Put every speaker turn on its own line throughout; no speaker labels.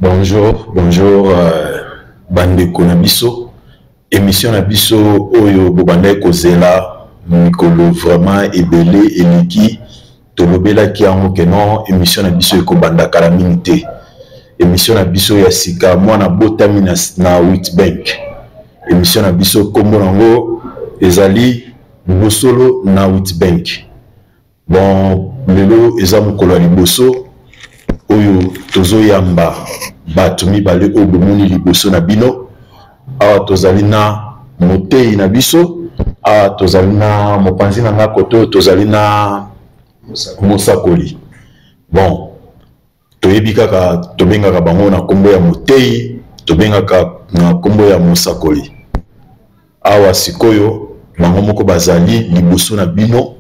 Bonjour, bonjour bandeko na biso. Émission na biso oyo bobandaki kozela mikolo vraiment ebele eleki, tolobelaki yango ke non, émission na biso ekobanda kala mingi te. Émission na biso ya sika, mwana botami na Witbank. Émission na biso kombo nango ezali Bosolo na Witbank. Bon, lelo eza mokolo ya liboso oyo tozoyamba bato mibale oyo bomoni liboso na bino. Awa tozali na motei na biso, awa tozali na mopanzi na nga kote oyo tozali na mosakoli. Bon, toyebi kaka tobengaka bango na kombo ya motei, tobengaka na kombo ya mosakoli. Awa sikoyo bango moko bazali liboso na bino,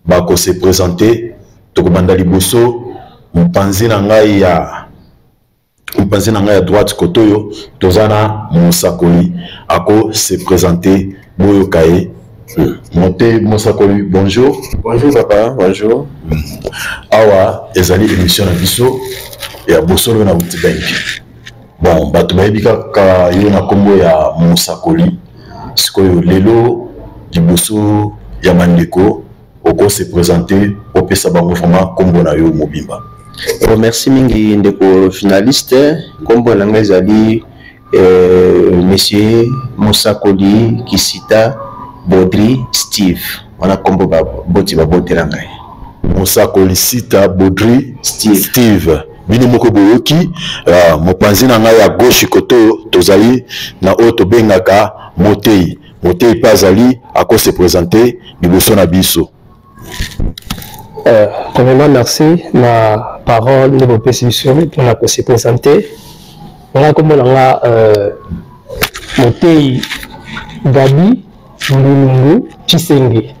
bako se présenter. Tokobanda liboso mopanzi na ngai ya mopanzi na ngai ya droite kote oyo toza na mosakoli, ako se présenter, boyoka ye. Monte mosakoli, bonjour.
Bonjour papa, bonjour.
Awa ezali émission na biso ya Bosolo na Witbank. Bon, bato bayebi kaka yo na kombo ya mosakoli. Sikoyo lelo liboso ya bandeko oko se présenter, opesa bango vraiment kombo na yo mobimba.
Oh, merci mingi ndeko journaliste. Kombo na ngai ezali monsieur Mosakoli Kisita Baudry Steve. Wana kombo boti babotela ngai.
Mosakoli Sita Baudry
Steve.
Steve. Bino moko boyoki, mopanzi na ngai ya gauche koto tozali na oyo tobengaka motei. Motei pe azali ako se présenter liboso na biso.
Premièrement, merci na parole de bopesi biso mpona ko se présenter. Nga kombo na nga motei Gabi Mbulungu Tshisenge.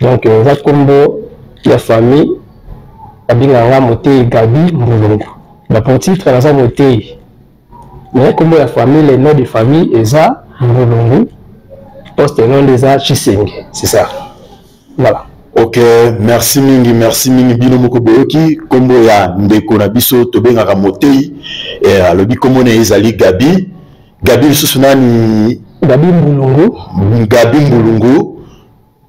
Donc eza kombo ya famille babengaka nga motei Gabi Mbulungu. Na pour titre naza motei, mais kombo ya famille, le nom de famille eza Mbulungu, poste nom eza Tshisenge, c'est ça. Voilà.
Ok, merci mingi, merci mingi bino moko boyoki kombo ya ndeko na biso tobengaka motei, alobi kombo na ye ezali Gabi. Gabi lisusu nani?
Gabi Mbulungu.
Gabi Mbulungu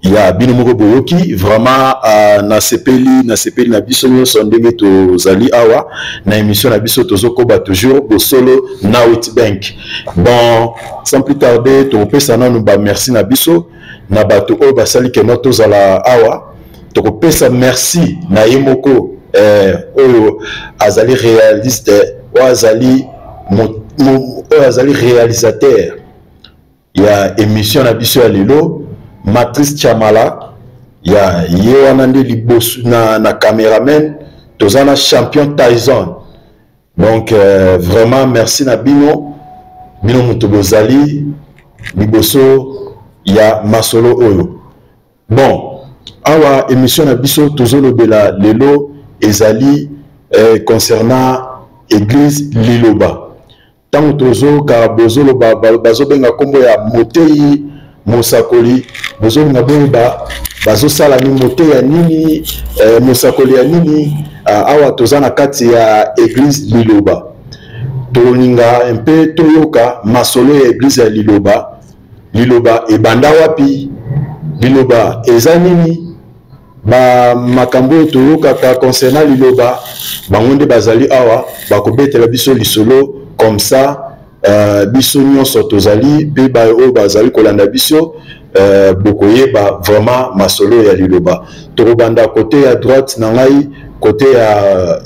ya bino moko boyoki vraiment, nasepeli na biso nyonso ndenge tozali awa na émission na biso tozokoba toujours Bosolo na Witbank. Bon, sans plus tarder tokopesa nanu ba merci na biso na bato oyo basali keno tozala awa. Tokopesa merci na ye moko oyo azali réaliste, oyo azali oyo azali réalisateur ya émission na biso ya lelo, Matrice Chamala. Ya ye wana nde liboso na cameraman toza na champion Tyson. Donc vraiment merci na bino, bino moto bozali liboso ya masolo oyo. Bon, awa émission na biso tozolobela lelo ezali concernant église Liloba. Tango tozoka bozoloba bazobenga kombo ya motei mosakoli, bozolinga boyeba bazosala ni motei ya nini, mosakoli ya nini. Awa toza na kati ya église Liloba, tolinga mpe toyoka masolo ya église ya Liloba. Liloba ebanda wapi? Liloba eza nini? Ba makambo oyo toyokaka concernant Liloba, bango nde bazali awa bakobetela biso lisolo comme ça, biso nyonso tozali mpe ba oyo bazali kolanda biso, bokoyeba vraiment masolo ya Liloba. Tokobanda côté ya droite na ngai, côté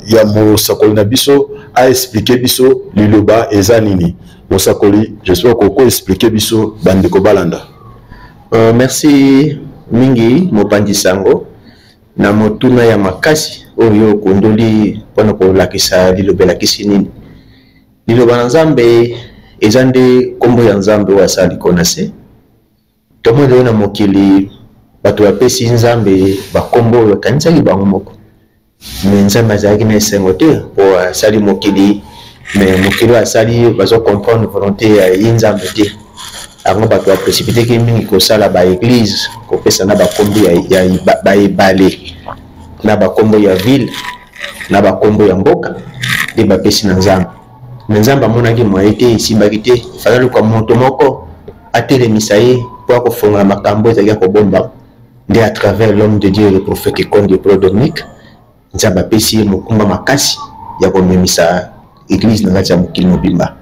ya mosakoli na biso a expliquer biso Liloba eza nini. Mosakoli, j'espère koko expliquer biso bandeko balanda.
Merci mingi mopanzi sango na motuna ya makasi oyo okondoli mpona kolakisa liloba elakisi nini. Liloba na Nzambe eza nde kombo ya Nzambe oyo asala likolo na se. Tomoni lelo na mokili bato bapesi Nzambe bakombo oyo bakanisaki bango moko, mais Nzambe azalaki na esengo te po asali mokili, mais mokili oyo asali bazo comprendre volonté ya ye Nzambe te. Yango bato baprécipiteki mingi kosala ba église, kopesa na bakombo ya ba ebale, na bakombo ya ville, na bakombo ya mboka nde bapesi na Nzambe. Mais Nzambe amonaki moyen te, esimbaki te, efali aluka moto moko atelemisa ye mpo akofongola makambo ezalaki ya kobomba. Nde à travers l'homme de Dieu, le prophète Konde Pro Dominique, Nzambe apesi ye mokumba makasi ya komemisa eglise na kati ya mokili mobimba.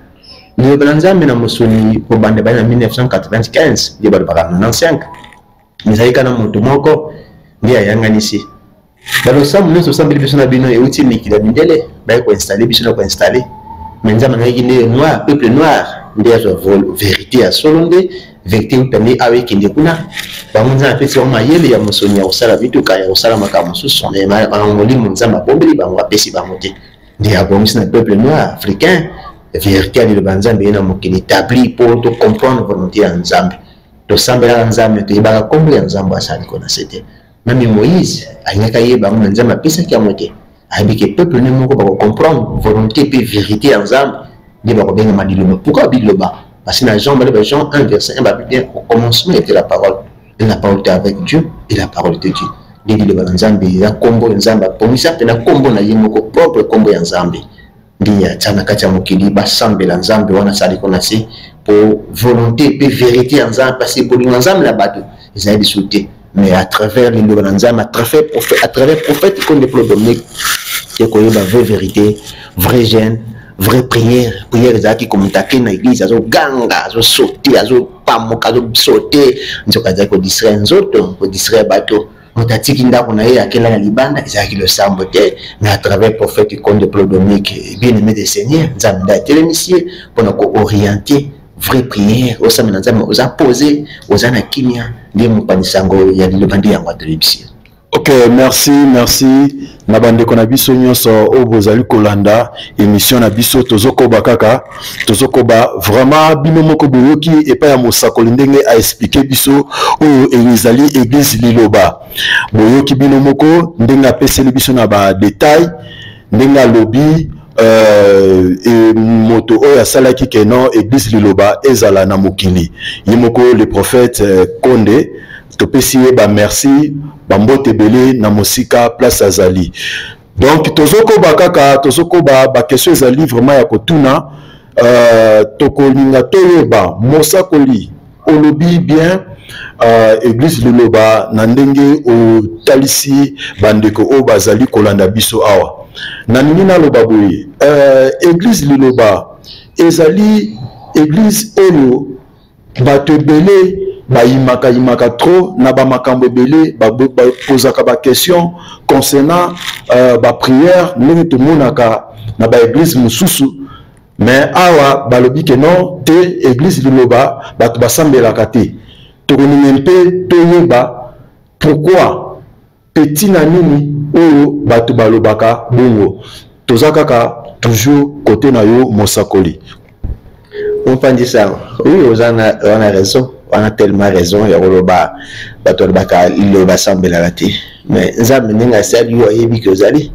Liloba na Nzambe na mosuni kobanda bani na 1995, nde balobaka 95, ezali kaka na moto moko nde ayanganisi balosambo nyonso osambeli biso na bino euti mikili ya mindele, baye koinstalle biso na koinstalle. Mais Nzambe alingaki nde noir, peuple noir nde azwa verité ya solo, nde verité euta nde awa ekende kuna. Bango Nzambe apesi bango mayele ya mosoni ya kosala mituka, ya kosala makambo mosusu, mais makambo molimo Nzambe abombeli bango, apesi bango te. Nde abongisi na peuple noir africain verité ya liloba Nzambe ye na mokili établi mpo to comprendre volonté ya Nzambe. Tosambelaka Nzambe, toyebaka nkombo ya Nzambe asali kona se te. Meme Moïse alingaki ayeba yango, mais Nzambe apesaki yango te. Ayebi ke peuple ne moko bako comprendre volonté pe vérité ya Nzambe, nde bakobengama liloba. Pourquoi biloba? Parce que na Jean, baloba Jean 1 verset 1, babi bien au commencement était la parole, et la parole était avec Dieu, et la parole était Dieu. Nde liloba na Nzambe eza nkombo ya Nzambe, abongisa mpe na nkombo na ye moko propre, nkombo ya Nzambe nde atia na kati ya mokili, basambela Nzambe wana asali ko na se po volonté pe vérité ya Nzambe, parce que bolingo ya Nzambe na bato ezali lisusu te. Mais à travers liloba na Nzambe, à travers prophète, à travers prophète Konde Paul Dominique, te koyeba vraie vérité, vraie gêne, vraie prière. Prière ezalaki komutake na église, azoganga, azosaute, azopamoka, azosaute, nzoka azalaki kodistraire nzoto, kodistraire bato. Moto atiki ndako na ye akela na libanda, ezalaki losambo te. Mais à travers prophète Konde Paul Dominique, bien aimé de Seigneur, Nzambe nde atelemisi ye mpona koorienter vraie prière. Osambela Nzambe, oza posé, oza na kimia, nde mopanzi sango ya liloba nde yango atelemisi ye.
Ok, merci, merci na bandeko na biso nyonso oyo bozali kolanda émission na biso. Tozokoba kaka, tozokoba vraiment. Bino moko boyoki epai ya mosakoli ndenge aexplike biso oyo ezali église liloba. Boyoki bino moko ndenge apeseli biso na badetail, ndenge alobi moto oyo asalaki ke non église liloba ezala na mokili, ye moko le prophète Konde. Topesi ye ba merci, bambote ebele na mosika place azali. Donc tozokoba kaka, tozokoba, ba question ezali vraiment ya kotuna. Tokolinga toyeba mosakoli olobi bien église liloba na ndenge otalisi bandeko oyo bazali kolanda biso awa. Nalingi naloba boye, église liloba ezali église oyo bato ebele bayimaka yimaka trop na bamakambo ebele, bapozaka ba question concernant ba prière ndenge tomonaka na ba église mosusu. Mais awa balobi ke non te, église liloba bato basambelaka te. Tokolinga mpe toyeba pourquoi mpe ntina nini oyo bato balobaka bongo. Toza kaka toujours côté na yo mosakoli.
Mopanzi sango, oui, oza na raison, wana tellement raison ya koloba bato balobaka liloba basambelaka te. Mais Nzambe ndenge asali yo, ayebi ke ozali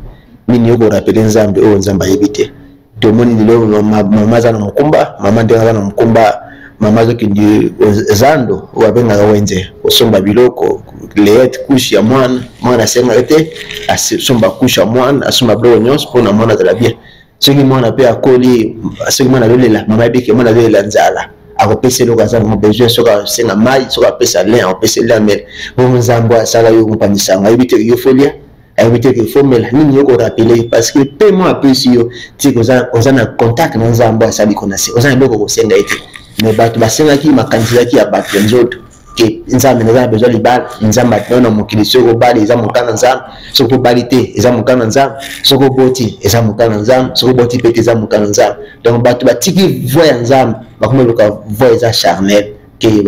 nini. Yo korapele Nzambe oyo Nzambe ayebi te. Tomoni lelo mama aza na mokumba, mama ndenge aza na mokumba, mama azokende zando oyo abengaka wenze kosomba biloko, layette, couche ya mwana. Mwana asengaka te, asomba couche ya mwana, asomba biloko nyonso mpona mwana azala bien. Soki mwana mpe akoli, soki mwana azolela, mama ayebi ke mwana azolela nzala, akopesa eloko aza nango besoin. Soki asenga mai, soki apesa lin, akopesa lin amela. Bongo Nzambe asala yo, mopanzi sango, ayebi te yo folia, ayebi te ke fomela nini. Yo korapele parce que mpe mo apesi yo tike, oza na contact na Nzambe asali kona se, oza na eloko kosenga ye te. Mais bato basengaki, makanisi ezalaki ya bato ya nzoto, ke Nzambe naza na besoin libala. Nzambe atino na mokili, soki obali eza mokana na Nzambe, soki obali te eza mokana na Nzambe, soki oboti eza mokana na Nzambe, soki oboti pe te eza mokana na Nzambe. Donc bato batiki voix ya Nzambe, bakomi luka voix eza charnel, ke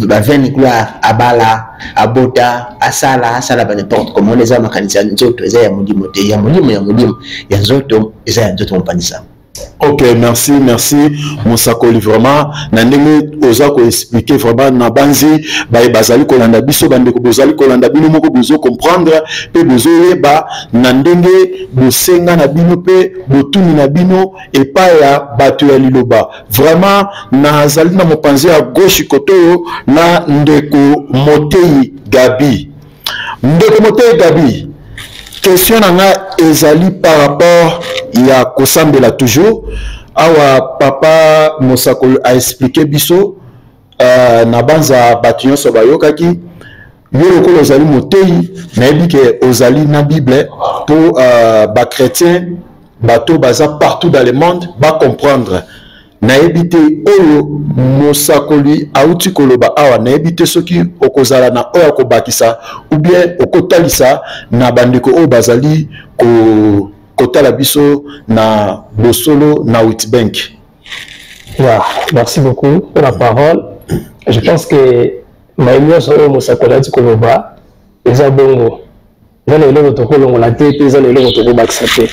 ba vaine gloire, abala, abota, asala asala ba n'importe comment. Wana eza makanisi ya nzoto, eza ya molimo te. Ya molimo ya molimo, ya nzoto eza ya nzoto. Mopanzi.
Ok, merci, merci mosakoli, vraiment na ndenge oza koexplike vraiment na banzi baye bazali kolanda biso. Bandeko bozali kolanda, bino moko bozo comprendre mpe bozoyeba na ndenge bosenga na bino mpe botuni na bino epai ya bato ya liloba. Vraiment nazali na mopanzi ya gauche kotoyo na ndeko Motei Gabi. Ndeko Motei Gabi, question na nga ezali par rapport ya kosambela toujours. Awa papa mosakoli a expliquer biso na banza bato nyonso bayokaki yo lokola ozali moteyi, nayebi ke ozali na Bible mpo bachrétien, bato baza partout dans le monde bacomprendre. Nayebi te oyo mosakoli auti koloba awa, nayebi te soki okozala na oyo akobakisa ou bien okotalisa na bandeko oyo bazali kotala biso na bosolo na Witbank.
Yeah, merci beaucoup pour la parole. Je pense que maye nyonso oyo mosakoli auti koloba eza bongo, eza na eloko tokolongola te mpe eza na eloko tokobakisa te,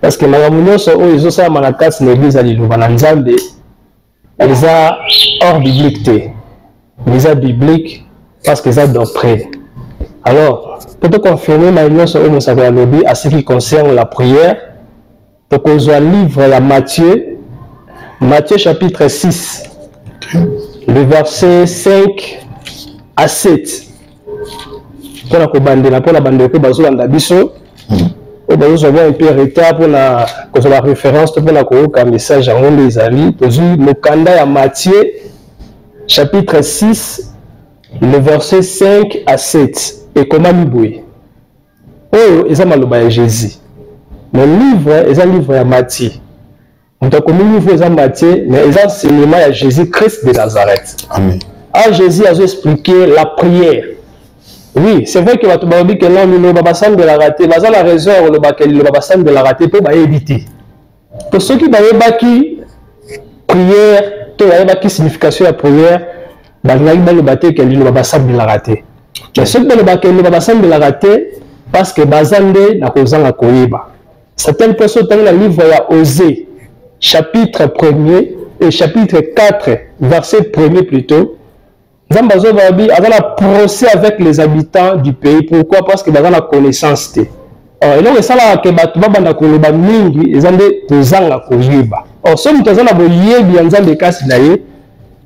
parce que makambo nyonso oyo ezosalama na kati na église ya liloba na Nzambe eza hors biblique te, mais eza biblique parce que eza doctrine. Alors, po toconfirme maye nyonso oyo mosakoli alobi à ce qui concerne la prière, tokozwa livre ya Matthieu, Matthieu chapitre 6, le verset 5 à 7, mpona kobandela, mpona bandeko bazolanda biso oyo bazozwa mwa mpe retard mpona kozwa ba référence to mpona koyoka message yango nde ezali. Tozwi mokanda ya Matthieu chapitre 6, le verset 5 à 7. Ekomami boye, oyo eza maloba ya Jésus, mais livre eza livre ya Matthieu. Moto akomi livre eza Matthieu, mais eza enseignement ya Jésus Christ de Nazareth.
Amen.
Ah, Jésus azo expliquer la prière. Oui, c'est vrai que bato balobi ke non, liloba basambelaka te. Baza na raison ya koloba ke liloba basambelaka te, mpo bayebi te. To soki bayebaki prière to bayebaki signification ya prière, balingaki baloba te ke liloba basambelaka te. Mais soki balobaka liloba basambelaka te, parce que baza nde na kozanga koyeba. Certaines personnes, otangi na livre ya Osée chapitre 1er et chapitre 4, verset 1er plutôt, Nzambe azoba bi aza na procès avec les habitants du pays. Pourquoi? Parce que baza na connaissance te. Or, eloko esalaka ke bato babanda koloba mingi eza nde kozanga koyeba. Or, soki moto aza na boyebi ya Nzambe kasi na ye,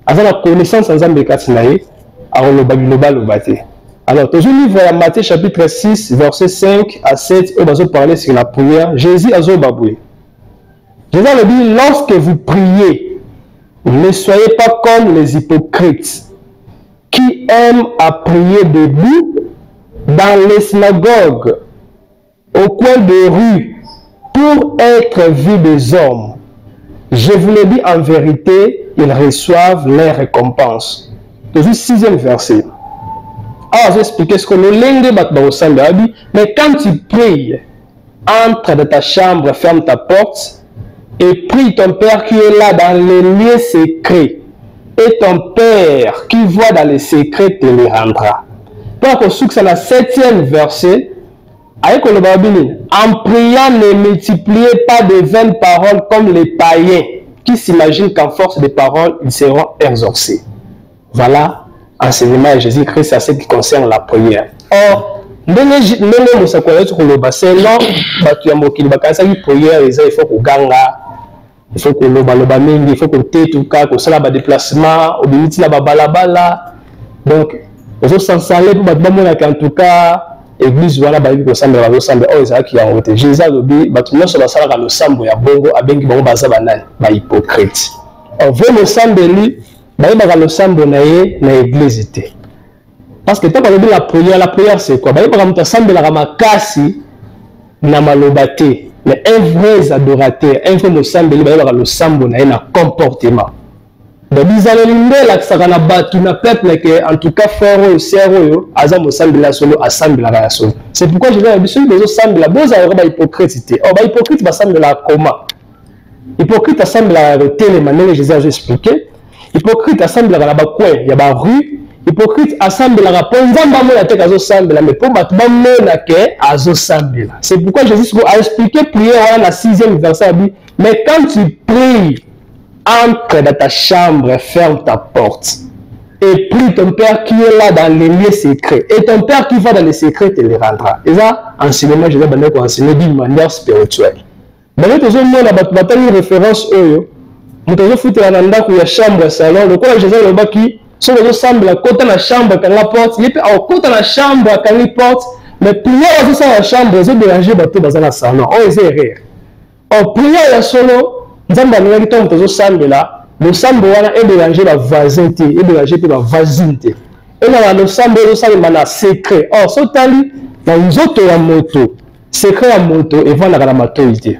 aza na connaissance ya Nzambe kati na ye, akoloba bilobaloba te. Alors, tozwi livre ya Matthieu chapitre 6, verset 5 à 7, oyo bazoparle sur la prière. Jésus azoba boye. Jésus alobi: lorsque vous priez, ne soyez pas comme les hypocrites qui aiment à prier debout dans les synagogues, au coin des rues, pour être vus des hommes. Je vous le dis en vérité, ils reçoivent leur récompense. Tozwi sixième verset. Awa azo expliquer ce que lolenge bato bakosambela. Abi, mais quand tu pries, entre dans ta chambre, ferme ta porte et prie ton Père qui est là dans les lieux secrets. Et ton Père qui voit dans les secrets te les rendra. Mpo akosukisa na septième verset, aye koloba bini: en priant, ne multipliez pas de vaines paroles comme les païens qui s'imaginent qu'en force de paroles ils seront exaucés. Voilà enseignement ya Jésus-Christ à ce qui concerne la prière. Or, ndenge mosakoli ayoti koloba, selon bato ya mokili, bakanisaki prière eza il faut koganga, il faut kolobaloba mingi, il faut kotetuka, kosala badéplacement, obimi ntina babalabala, donc ozosansale mpo bato bamonaka en tout cas église wana bayebi kosambela, bazosambela. Oyo ezalaki yango te. Jésus alobi bato nyonso basalaka losambo ya bongo, abengi bango baza banani? Bahypocrite. Vrai mosambeli bayebaka losambo na ye na église te, parce que ntango alobi la prière, la prière c'est quoi? Bayebaka moto asambelaka makasi na maloba te, mais un vrai adorateur, un vrai mosambeli, bayebaka losambo na ye na comportement. Donc bizaleli nde elakisaka na bato, na peuple, ke en tout cas frère oyo, sœur oyo aza mosambeli ya solo, asambelaka ya solo. C'est pourquoi je vais biso bozosambela, bozalaka bahypocrite te. Or bahypocrite basambelaka comment? Hypocrite asambelaka ya kotelema ndenge Jésus azo expliquer. Hypocrite asambelaka na bacoin ya barue. Hypocrite asambelaka mpo Nzambe amona te azosambela, mais mpo bato bamona ke azosambela. C'est pourquoi Jésus siko a expliqué prière wana na sixième verset, abi: mais quand tu pries, entre dans ta chambre, ferme ta porte et prie ton Père qui est là dans les lieux secrets, et ton Père qui va dans les secrets te les rendra. Eza enseignement Jésus bandaki koenseigner d'une manière spirituelle. Bango tozomona bato batangi référence oyo, moto azofutela na ndako ya chambre ya salon. Lokola Jésus alobaki soki ozosambela, kota na chambre, akanga porte, ye mpe akokota na chambre, akangi porte, mais prière azosala na chambre ezodéranger bato baza na salon. Oyo eza erreur. Or prière ya solo, Nzambe alingaki ntango tozosambela, losambo wana ederange ba voisin te, ederange mpe ba voisine te. Ezala losambo ezosalema na secret. Or, soki otali na nzoto ya moto, secret ya moto evandaka na matoi te.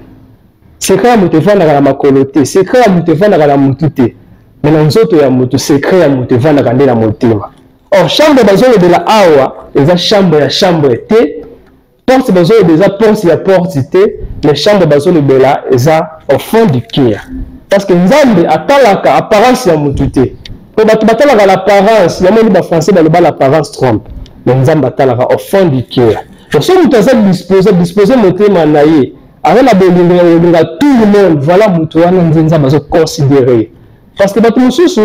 Secret ya moto evandaka na makolo te. Secret ya moto evandaka na motu te. Mais na nzoto ya moto, secret ya moto evandaka nde na motema. Or, chambre bazolobela awa eza chambre ya chambre te. Porte bazoloba eza porte ya porte te, mais chambre bazolobela eza au fond du cœur. Parce que Nzambe atalaka apparence ya mutu te. Po bato batalaka l'apparence, ya moni ba français baloba l'apparence trompe. Mais Nzambe atalaka au fond du cœur. Donc soki mutu aza disposé, disposé motema na ye, aza na bolingo ya kolinga tout le monde, voilà mutu wana nde Nzambe azo considérer. Parce que bato mosusu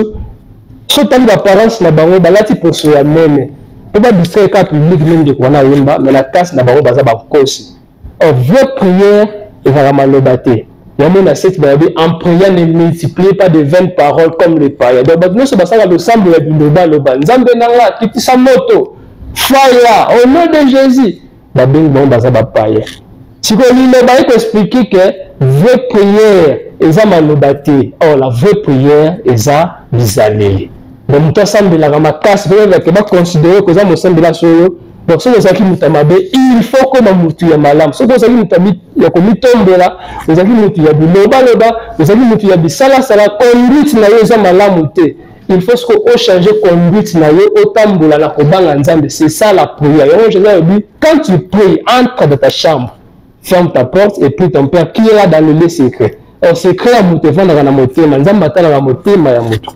soki otali baparence na bango balati poso ya meme mpo badistraire kaka public nde ndeko wana ayemba, mais na kasi na bango baza bankosi. Or vraie prière ezalaka maloba te. Yango na seti balobi en priant ne multipliez pas de vaines paroles comme les païens. Donc bato nyonso basalaka losambo ya bilobaloba, Nzambe na nga kitisa moto fire au nom de Jésus, babengi bango baza ba païens. Sikoyo liloba eko expliquer que vraie prière eza maloba te. Or la vraie prière eza bizaleli. Donc moto asambelaka makasi mpo ke ba considérer que oza mosambela solo. Donc soki ozalaki moto ya mabe, il faut koma moto ya malamu. Soki ozalaki moto ya komitombola, ozalaki moto ya bilobaloba, ozalaki moto ya bisalasala, conduite na yo eza malamu te. Il faut sikoyo o changer conduite na yo, otambola na kobanga Nzambe. C'est ça la prière. Yango Jésus alobi, quand tu pries, entre dans ta chambre, ferme ta porte et prie ton Père qui est là dans le lieu secret. Or secret ya moto evandaka na motema, Nzambe atalaka motema ya moto.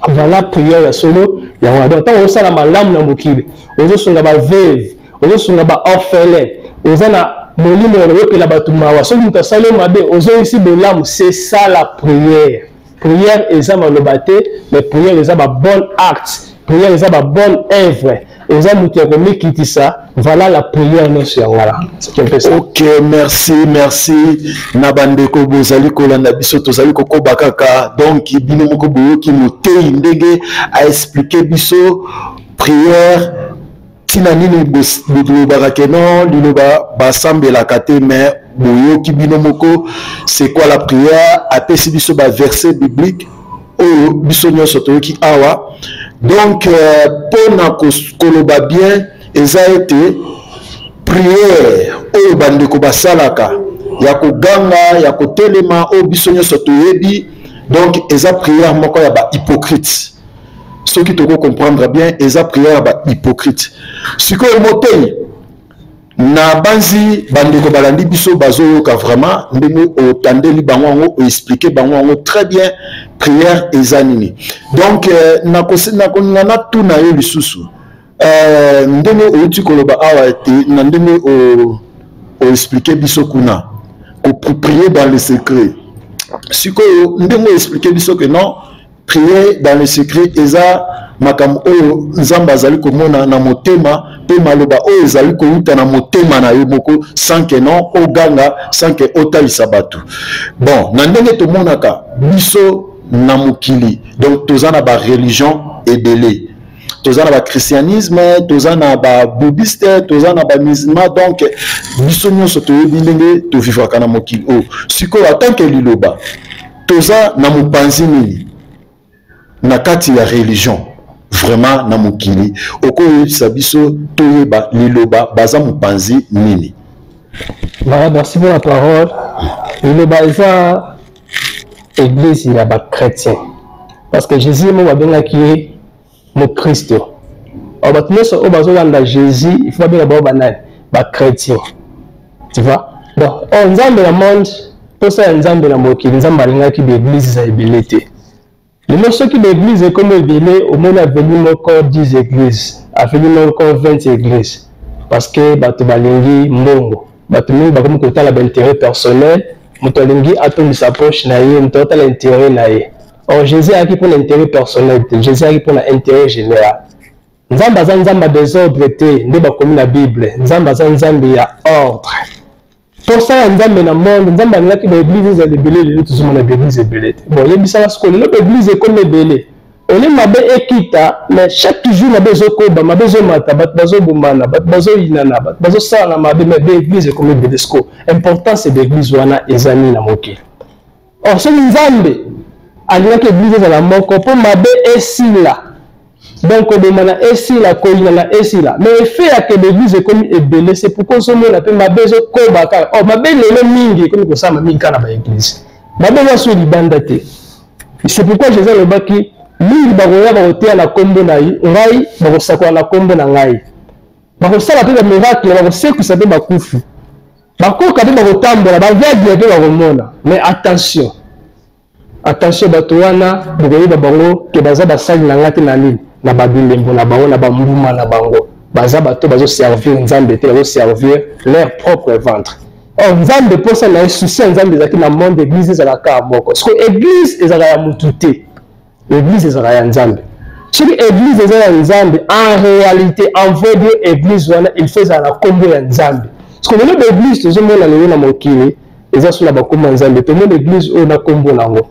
Voilà prière ya solo yango wana. Donc ntango ozosala malamu na mokili, ozosunga ba veuve, ozosunga ba orphelin, oza na molimo ya koyokela bato mawa, soki moto asali yo mabe ozongisi bolamu, c'est ça la prière. Prière eza maloba te, mais prière eza ba bon acte, prière eza ba bonne œuvre, eza moto ya komikitisa. Voilà la prière nyonso yango wana. C'est un peu ça.
Ok, merci, merci na bandeko bozali kolanda biso, tozali kokoba kaka. Donc bino moko boyoki motei ndenge a expliquer biso prière ntina nini bolobaka ke non liloba basambelaka te, mais boyoki bino moko c'est quoi la prière, apesi biso ba verset biblique oyo biso nyonso toyoki awa. Donc mpona koloba bien eza ete prière oyo bandeko basalaka ya koganga ya kotelema oyo biso nyonso toyebi, donc eza prière moko ya ba hypocrite. Soki toko comprendre bien eza prière ya ba hypocrite. Sikoyo motei na banzi bandeko balandi biso bazoyoka vraiment ndenge otandeli bango yango, oexplike bango yango très bien prière eza nini. Donc nakolinga natuna yo lisusu ndenge outi koloba awa ete na ndenge oexplike biso kuna koprier dans le secret. Sikoyo ndenge oexplike biso ke non prier dans le secret eza makambo oyo Nzambe azali komona na motema pe maloba oyo ezali kouta na motema na yo moko sans que non oganga, sans que otalisa bato. Bon, na ndenge tomonaka biso na mokili, donc toza na ba religion ebele, toza na ba christianisme, toza na ba bouddhiste, toza na ba musulman. Donc biso nyonso toyebi ndenge tovivraka na mokili oyo. Sikoyo en tant que liloba toza na mopanzi nini na kati ya religion vraiment na mokili, okoyebisa biso toyeba liloba baza mopanzi nini?
Voilà, merci pour la parole. Liloba eza église ya ba chrétien, parce que Jésus mo babengaki ye mokristo. Or bato nyonso oyo bazolanda Jésus, il faut babenga bango banani? Ba chrétien, tu vois. Donc or Nzambe na monde, posa ya Nzambe na mokili, Nzambe alingaki ba église eza ebele te. Lelo soki ba église ekomi ebele, omoni avenue moko 10 église, avenue moko 20 église, parce que bato balingi mbongo, bato mingi bakomi kotala ba intérêt personnel. Moto alingi atondisa poche na ye, moto atala intérêt na ye. Or Jésus ayaki mpona intérêt personnel te, Jésus ayaki mpona intérêt général. Nzambe aza Nzambe ya désordre te, nde bakomi na Bible. Nzambe aza Nzambe ya ordre. Posa ya Nzambe na monde, Nzambe alingaki ba église ezala ebele. Lelo tozomona ba église ebele te. Bon, yebisaka sikoyo, lelo ba église ekomi ebele, ole mabe ekita, mais chaque jour mabe ezokoba, mabe ezomata, bato bazobomana, bato bazoyinana, bato bazosala na mabe, mais ba église ekomi ebele. Sikoyo importance ya ba église wana eza nini na mokili? Or soki Nzambe alingaki eglise ezala moko mpo mabe esila, donc kobomana esila, koyinana esila, mais effet ya ke baeglise ekomi ebele, c'est pourquoi ozomona mpe mabe ezokoba kaka. Or mabe lelo mingi ekomi kosalama mingi kaka na baeglise, mabe eza so libanda te. C'est pourquoi Jésus alobaki mingi bakoya bakoteya na nkombo na ngai, bakosakola na nkombo na ngai, bakosala mpe bamiracle, bakosekwisa mpe bakufi, bakoka mpe bakotambola, bavegle mpe bakomona. Mais attention, attention, bato wana bokoyeba bango ke baza basali na ngai te. Na nini? Na babilembo na bango, na bambuma na bango. Baza bato bazoservir Nzambe te, bazoservir leur propre ventre. Or Nzambe, mposa na ye, souci ya Nzambe ezalaki na monde eglise ezalaka kaka moko. Siko eglise ezalaka ya motu te, eglise ezalaka ya Nzambe. Soki eglise eza ya Nzambe, en réalité, en vrai dire, eglise wana il faut ezala na nkombo ya Nzambe. Siko lelo baeglise tozomona lelo na mokili eza so na bakombo ya Nzambe. Tomona eglise oyo na nkombo nango,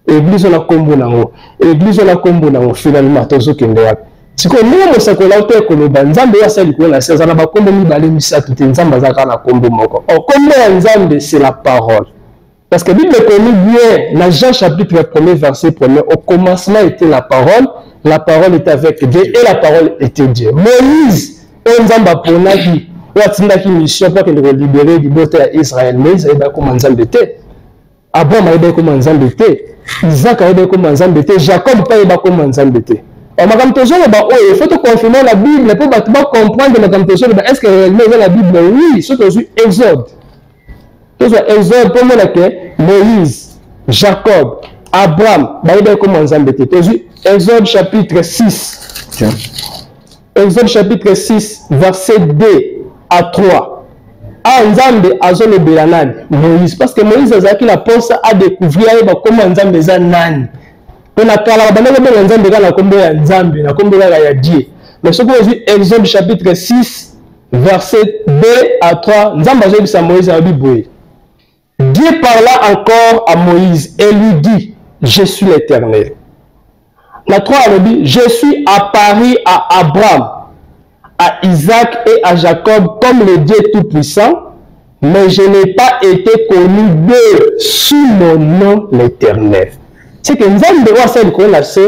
eglise oyo na nkombo nango, eglise oyo na nkombo nango. Finalement tozokende wapi sikoyo? Ndenge mosakoli auta ekoloba, Nzambe oyo asali likolo na se aza na bakombo mibale, misato te. Nzambe aza kaka na nkombo moko. Or nkombo ya Nzambe, c'est la parole, parce que Bible connaît bien na Jean chapitre 1er verset 1er: au commencement était la parole, la parole était avec Dieu et la parole était Dieu. Moïse oyo Nzambe aponaki, oyo atindaki mission mpo akende kolibere libota ya Israël, Moïse ayebaki koma Nzambe te, Abraham ayebaki koma Nzambe te, Isaac ayebaki koma Nzambe te, Jacob mpe ayebaki koma Nzambe te. Makambo tozoloba oyo, faut toconfirme na Bible mpo bato bacomprendre makambo tozoloba. Est ce que réellement eza na Bible? Oui. So tozwi Exode, tozwa Exode mpo mona ke Moïse, Jacob, Abraham bayebaki koma Nzambe te. Tozwi Exode chapitre 6, Exode chapitre 6 verset 2 à 3. Awa Nzambe azolobela nani? Moïse. Parce que Moïse azalaki na mposa adécouvrir, ayeba kombo ya Nzambe eza nani. Mpo na kala babanda kobenga Nzambe kaka na kombo ya Nzambe, na kombo kaka ya Dieu. Mais soki ozwi Exode chapitre 6 verset 2 à 3, Nzambe azoyebisa Moïse, alobi boye: Dieu parla encore à Moïse et lui dit: je suis l'Éternel. Na 3 alobi: je suis apparu à Abraham, à Isaac et à Jacob comme le Dieu Tout-Puissant, mais je n'ai pas été connu d'eux sous mon nom l'Éternel. C'est que Nzambe oyo asali likolo na se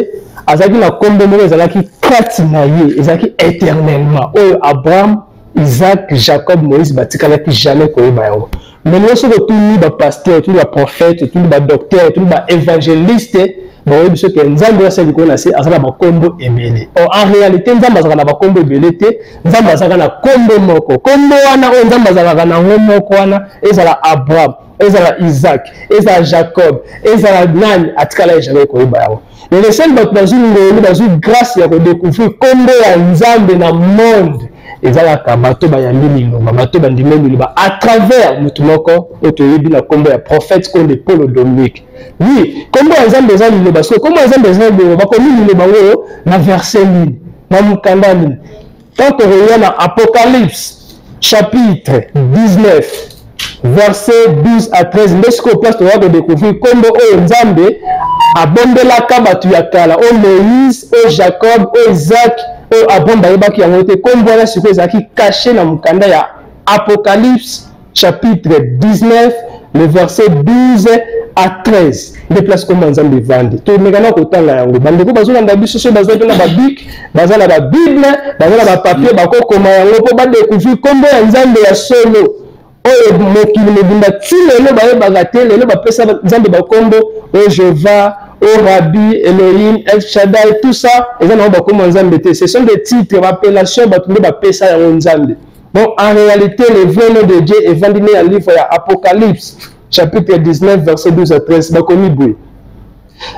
azalaki na nkombo moko ezalaki kati na ye, ezalaki éternellement, oyo Abraham, Isaac, Jacob, Moïse batikalaki jamais koyeba yango. Mais lelo soki otuni bapasteur, otuni baprophète, otuni badocteur, otuni baévangéliste, bakoyebi soki Nzambe oyo asali likolo na se aza na bakombo ebele. Or en réalité Nzambe azalaka na bakombo ebele te. Nzambe azalaka na kombo moko. Kombo wana oyo Nzambe azalaka nango moko wana, ezala Abraham, ezala Isaac, ezala Jacob, ezala nani, atikala ye jamais koyeba yango. Mais le seul bato bazwi ngolu, bazwi grâce ya kodécouvrir kombo ya Nzambe na monde, ezalaka bato bayambi liloba, bato bandimi liloba à travers motu moko oyo toyebi na nkombo ya prophète Konde Polo Dominique. Oui, nkombo ya Nzambe eza liloba. Soki nkombo ya Nzambe eza liloba, bakomi liloba oyo na verset nini, na mokanda nini? Tant tokoya na Apocalypse chapitre 19 verset 12 à 13, nde sikoyo place toya kodécouvrir nkombo oyo Nzambe abombelaka bato ya kala, oyo Moïse, oyo Jacob, oyo Isaac, oyo Abraham bayebaki yango te. Nkombo wana sikoyo ezalaki caché na mokanda ya Apocalypse chapitre 19, le verset 12 à 13, nde place kombo ya Nzambe evandi. Tomekana kotanga yango. Bandeko bazolanda biso, soki bazalaki na babic, baza na babible, baza na bapapier, bakokoma yango mpo badécouvrir nkombo ya Nzambe ya solo oyo mokili mobimba ti lelo bayebaka te. Lelo bapesa Nzambe bakombo oyo Jehova, o Rabbi, Elohim, El Shaddai, tout ça eza nango bakombo ya Nzambe te. Ce sont des titres, baappellation bato nde bapesa yango Nzambe. Bon, en réalité, le vrai nom de Dieu evandi nde ya livre ya Apocalypse chapitre 19 verset 12 à 13. Bakomi boye: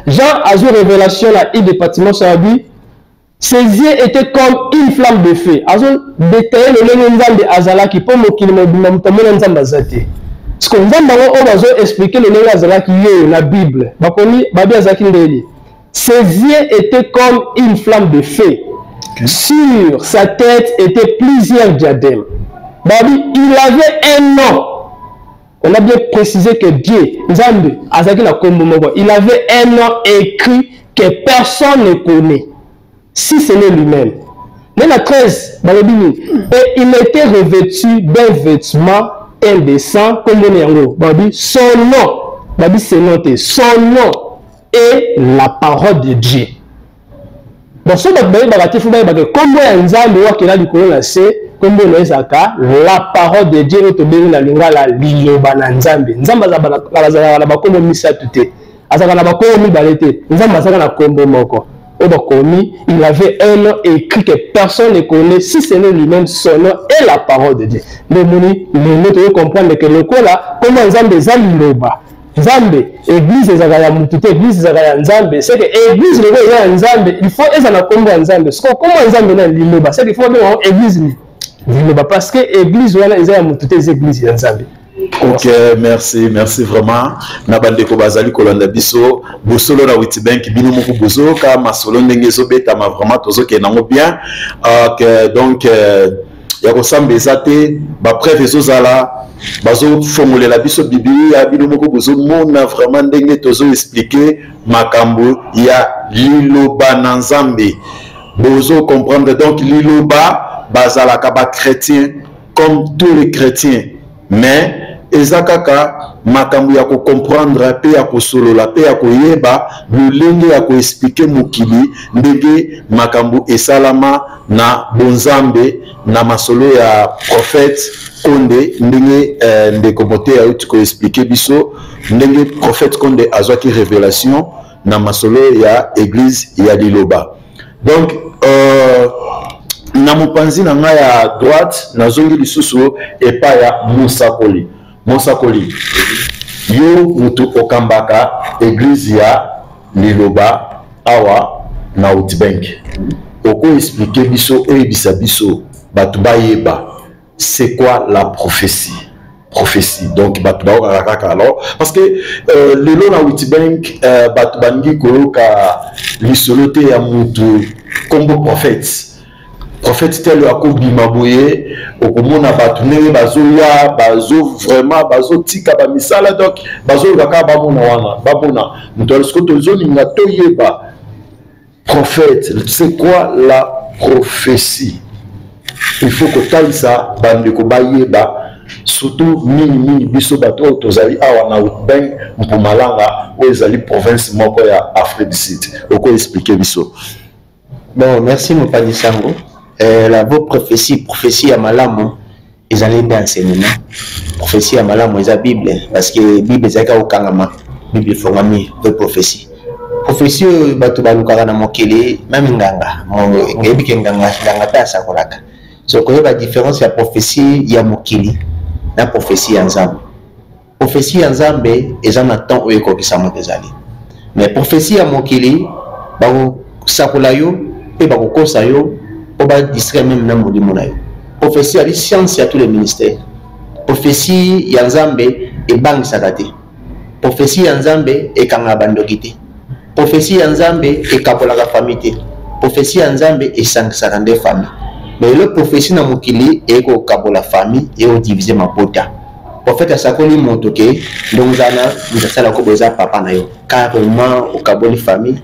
Jean azwi révélation na île de Patmos, abi ses yeux étaient comme une flamme de feu. Azo détailler lolenge Nzambe azalaki, mpo mokili mobimba moto amona Nzambe aza te. Siko Nzambe yango oyo bazo expliquer lolenge azalaki ye na Bible, bakomi babi azalaki ndeni: ses yeux étaient comme une flamme de feu, sur sa tête étaient plusieurs diadèmes. Babi il avait un nom. On a bien précisé que Dieu, Nzambe azalaki na kombo moko. Il avait un nom écrit que personne ne connaît si ce n'est lui-même. Mais la 13, balobi nini? Et il était revêtu d'un vêtement indécent, comme yango. Balobi son nom Babi ce nom te, son nom est la parole de Dieu. Bon, soki bato bayebaka te, fo bayebaka nkombo ya Nzambe oyo akela likolo na se, nkombo na ye ezalaka la parole de Dieu, oyo tobengi na lingala liloba na Nzambe. Nzambe azalaka na bakombo misato te, azalaka na bakombo mibale te. Nzambe azalaka na kombo moko oyo bakomi, il avait un nom écrit que personne ne connaît si ce n'est lui-même, son nom est la parole de Dieu. Nde omoni lelo tozo comprendre que lokola kombo ya Nzambe eza liloba, Nzambe, église ezalaka ya mutu te, église ezalaka ya Nzambe. C'est que église lokola eza ya Nzambe, il faut ezala na kombo ya Nzambe. Sikoyo kombo ya Nzambe na liloba, c'est que il faut babenga yango église liloba, parce que église wana eza ya mutu te, eza église ya Nzambe.
Ok, merci, merci vraiment. Na bandeko bazali kolanda biso, bosolo na Witbank bino moko bozoyoka masolo ndenge ezobetama, vraiment tozokende yango bien. Ok, donc ya kosamba eza te, ba preuve ezozala, bazofongolela biso Biblia, bino moko bozomona vraiment ndenge tozo expliquer makambo ya liloba na Nzambe. Bozo comprendre donc liloba bazalaka ba chrétiens comme tous les chrétiens, mais eza kaka makambo ya kocomprendre mpe ya kosolola mpe ya koyeba lolenge ya koexplike mokili ndenge makambo esalama na bonzambe na masolo ya prophète Konde, ndenge ndeko Moteya auti koexplike biso ndenge prophète Konde azwaki révélation na masolo ya église ya liloba. Donc na mopanzi na ngai ya droite nazongi lisusu epai ya mosakoli. Mosakoli, yo mutu okambaka église ya liloba awa na Outbank, oko expliquer biso, oyebisa biso bato bayeba c'est quoi la prophétie? Prophétie, donc bato bayokaka kaka alors parce que lelo na Witbank bato balingi koyoka lisolo te ya mutu kombo prophète. Prophète tel akobima boye, okomona bato ndenge bazoya, bazo vraiment bazotika bamisala, donc bazoyoka kaka bamona wana, bamona moto. Siko tozolinga toyeba prophète, c'est quoi la prophétie? Il faut kotalisa bandeko bayeba, surtout mingimingi biso bato oyo tozali awa na Witbank, Mpumalanga, oyo ezali province moko ya Afrique du Sud. Oko expliquer biso?
Bon, merci mopanzi sango. La vo prophétie, prophétie ya malamu ezali nde enseignement. Prophétie ya malamu eza Bible, parce que Bible ezalaki kokangama, Bible efongami ve prophétie. Prophétie oyo bato balukaka na mokili, meme nganga, ngeyebi ke nganga, nganga mpe asakolaka. So koyeba différence ya prophétie ya mokili na prophétie ya Nzambe. Prophétie ya Nzambe eza na temps oyo ekokisa moto ezali. Mais prophétie ya mokili bakosakola yo mpe bakokosa yo mpo ba distraire meme na molimo na yo. Prophétie ezali science ya tous les ministères. Prophétie ya Nzambe ebangisaka te. Prophétie ya Nzambe ekangaka bandoki te. Prophétie ya Nzambe ekabolaka famille te. Prophétie ya Nzambe esangisaka nde famille. Mais lelo prophétie na mokili ekokabola famille, ekodivise mabota. Prophète asakoli moto ke ndongo ozala na moto asala ko boye eza papa na yo, carrément okaboli famille.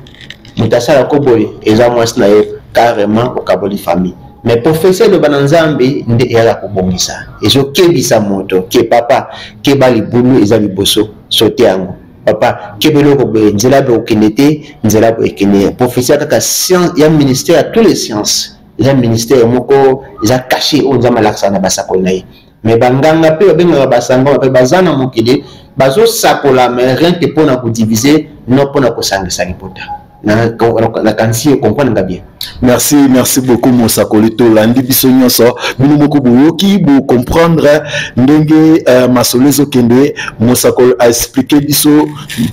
Moto asala ko boye eza mwasi na yo, carrément okaboli famille. Mais prophétie eloba na Nzambe nde eyaka kobongisa, ezokebisa moto ke papa keba, libulu eza liboso, sote yango. Papa keba, eloko boye, nzela boye okende te, nzela boye ekende. Prophétie kaka science ya ministère ya tous les sciences, eza ministère moko eza caché oyo Nzambe alakisaka na basakoli na ye. Mais banganga mpe babengaka basango mpe baza na mokili bazosakola, mais rien que mpona kodiviser, non mpona kosangisa libota. Nakanisi comprendre nga bien.
Merci, merci beaucoup mosakoli. Tolandi biso nyonso, bino moko boyoki, bocomprendre ndenge masolo ezokende. Mosakoli aexplike biso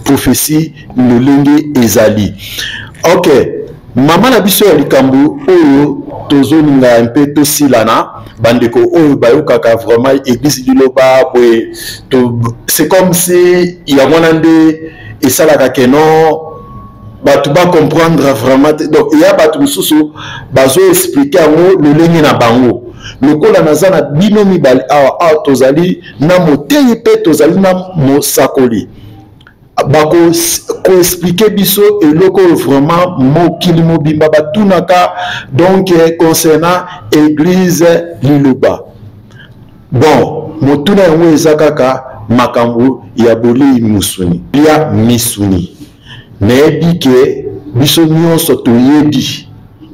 prophétie lolenge ezali. Ok, mama na biso ya likambo oyo tozolinga mpe tosilana, bandeko oyo bayokaka vraiment église liloba boye, c'est comme si yango wana nde esalaka ke non, bato bacomprendre vraiment te. Donc eya bato mosusu bazoexplike yango lolenge na bango. Lokola naza na bino mibale awa, awa tozali na moteyi mpe tozali na mosakoli, bakoexplike biso eloko oyo vraiment mokili mobimba batunaka, donc concernant église liloba. Bon, motuna yango eza kaka makambo ya bolei musuni ya misuni. Nayebi ke biso nyonso toyebi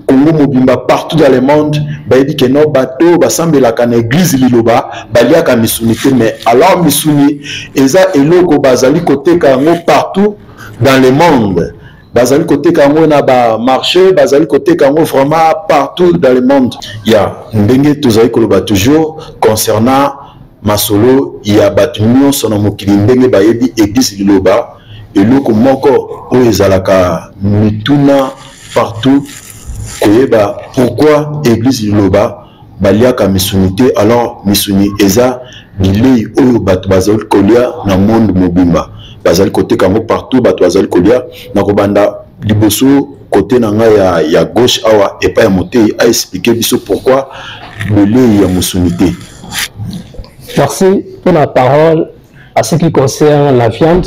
Congo mobimba partout dans le monde bayebi ke non, bato basambelaka na église Liloba baliaka misuni te. Mais alors misuni eza eloko bazali koteka yango partout dans le monde, bazali koteka yango na ba marché, bazali koteka yango vraiment partout dans le monde. Ya ndenge tozali koloba toujours concernant masolo ya bato nyonso na mokili, ndenge bayebi église Liloba, eloko moko oyo ezalaka mituna partout koyeba pourquoi église Liloba baliaka misuni te. Alors misuni eza bilei oyo bato bazali kolia na monde mobimba, bazali koteka yango partout, bato bazali kolia. Na kobanda liboso kote na ngai ya gauche awa epai ya motei a expliquer biso pourquoi bilei ya mosuni te.
Merci pour la parole. À ce qui concerne la viande,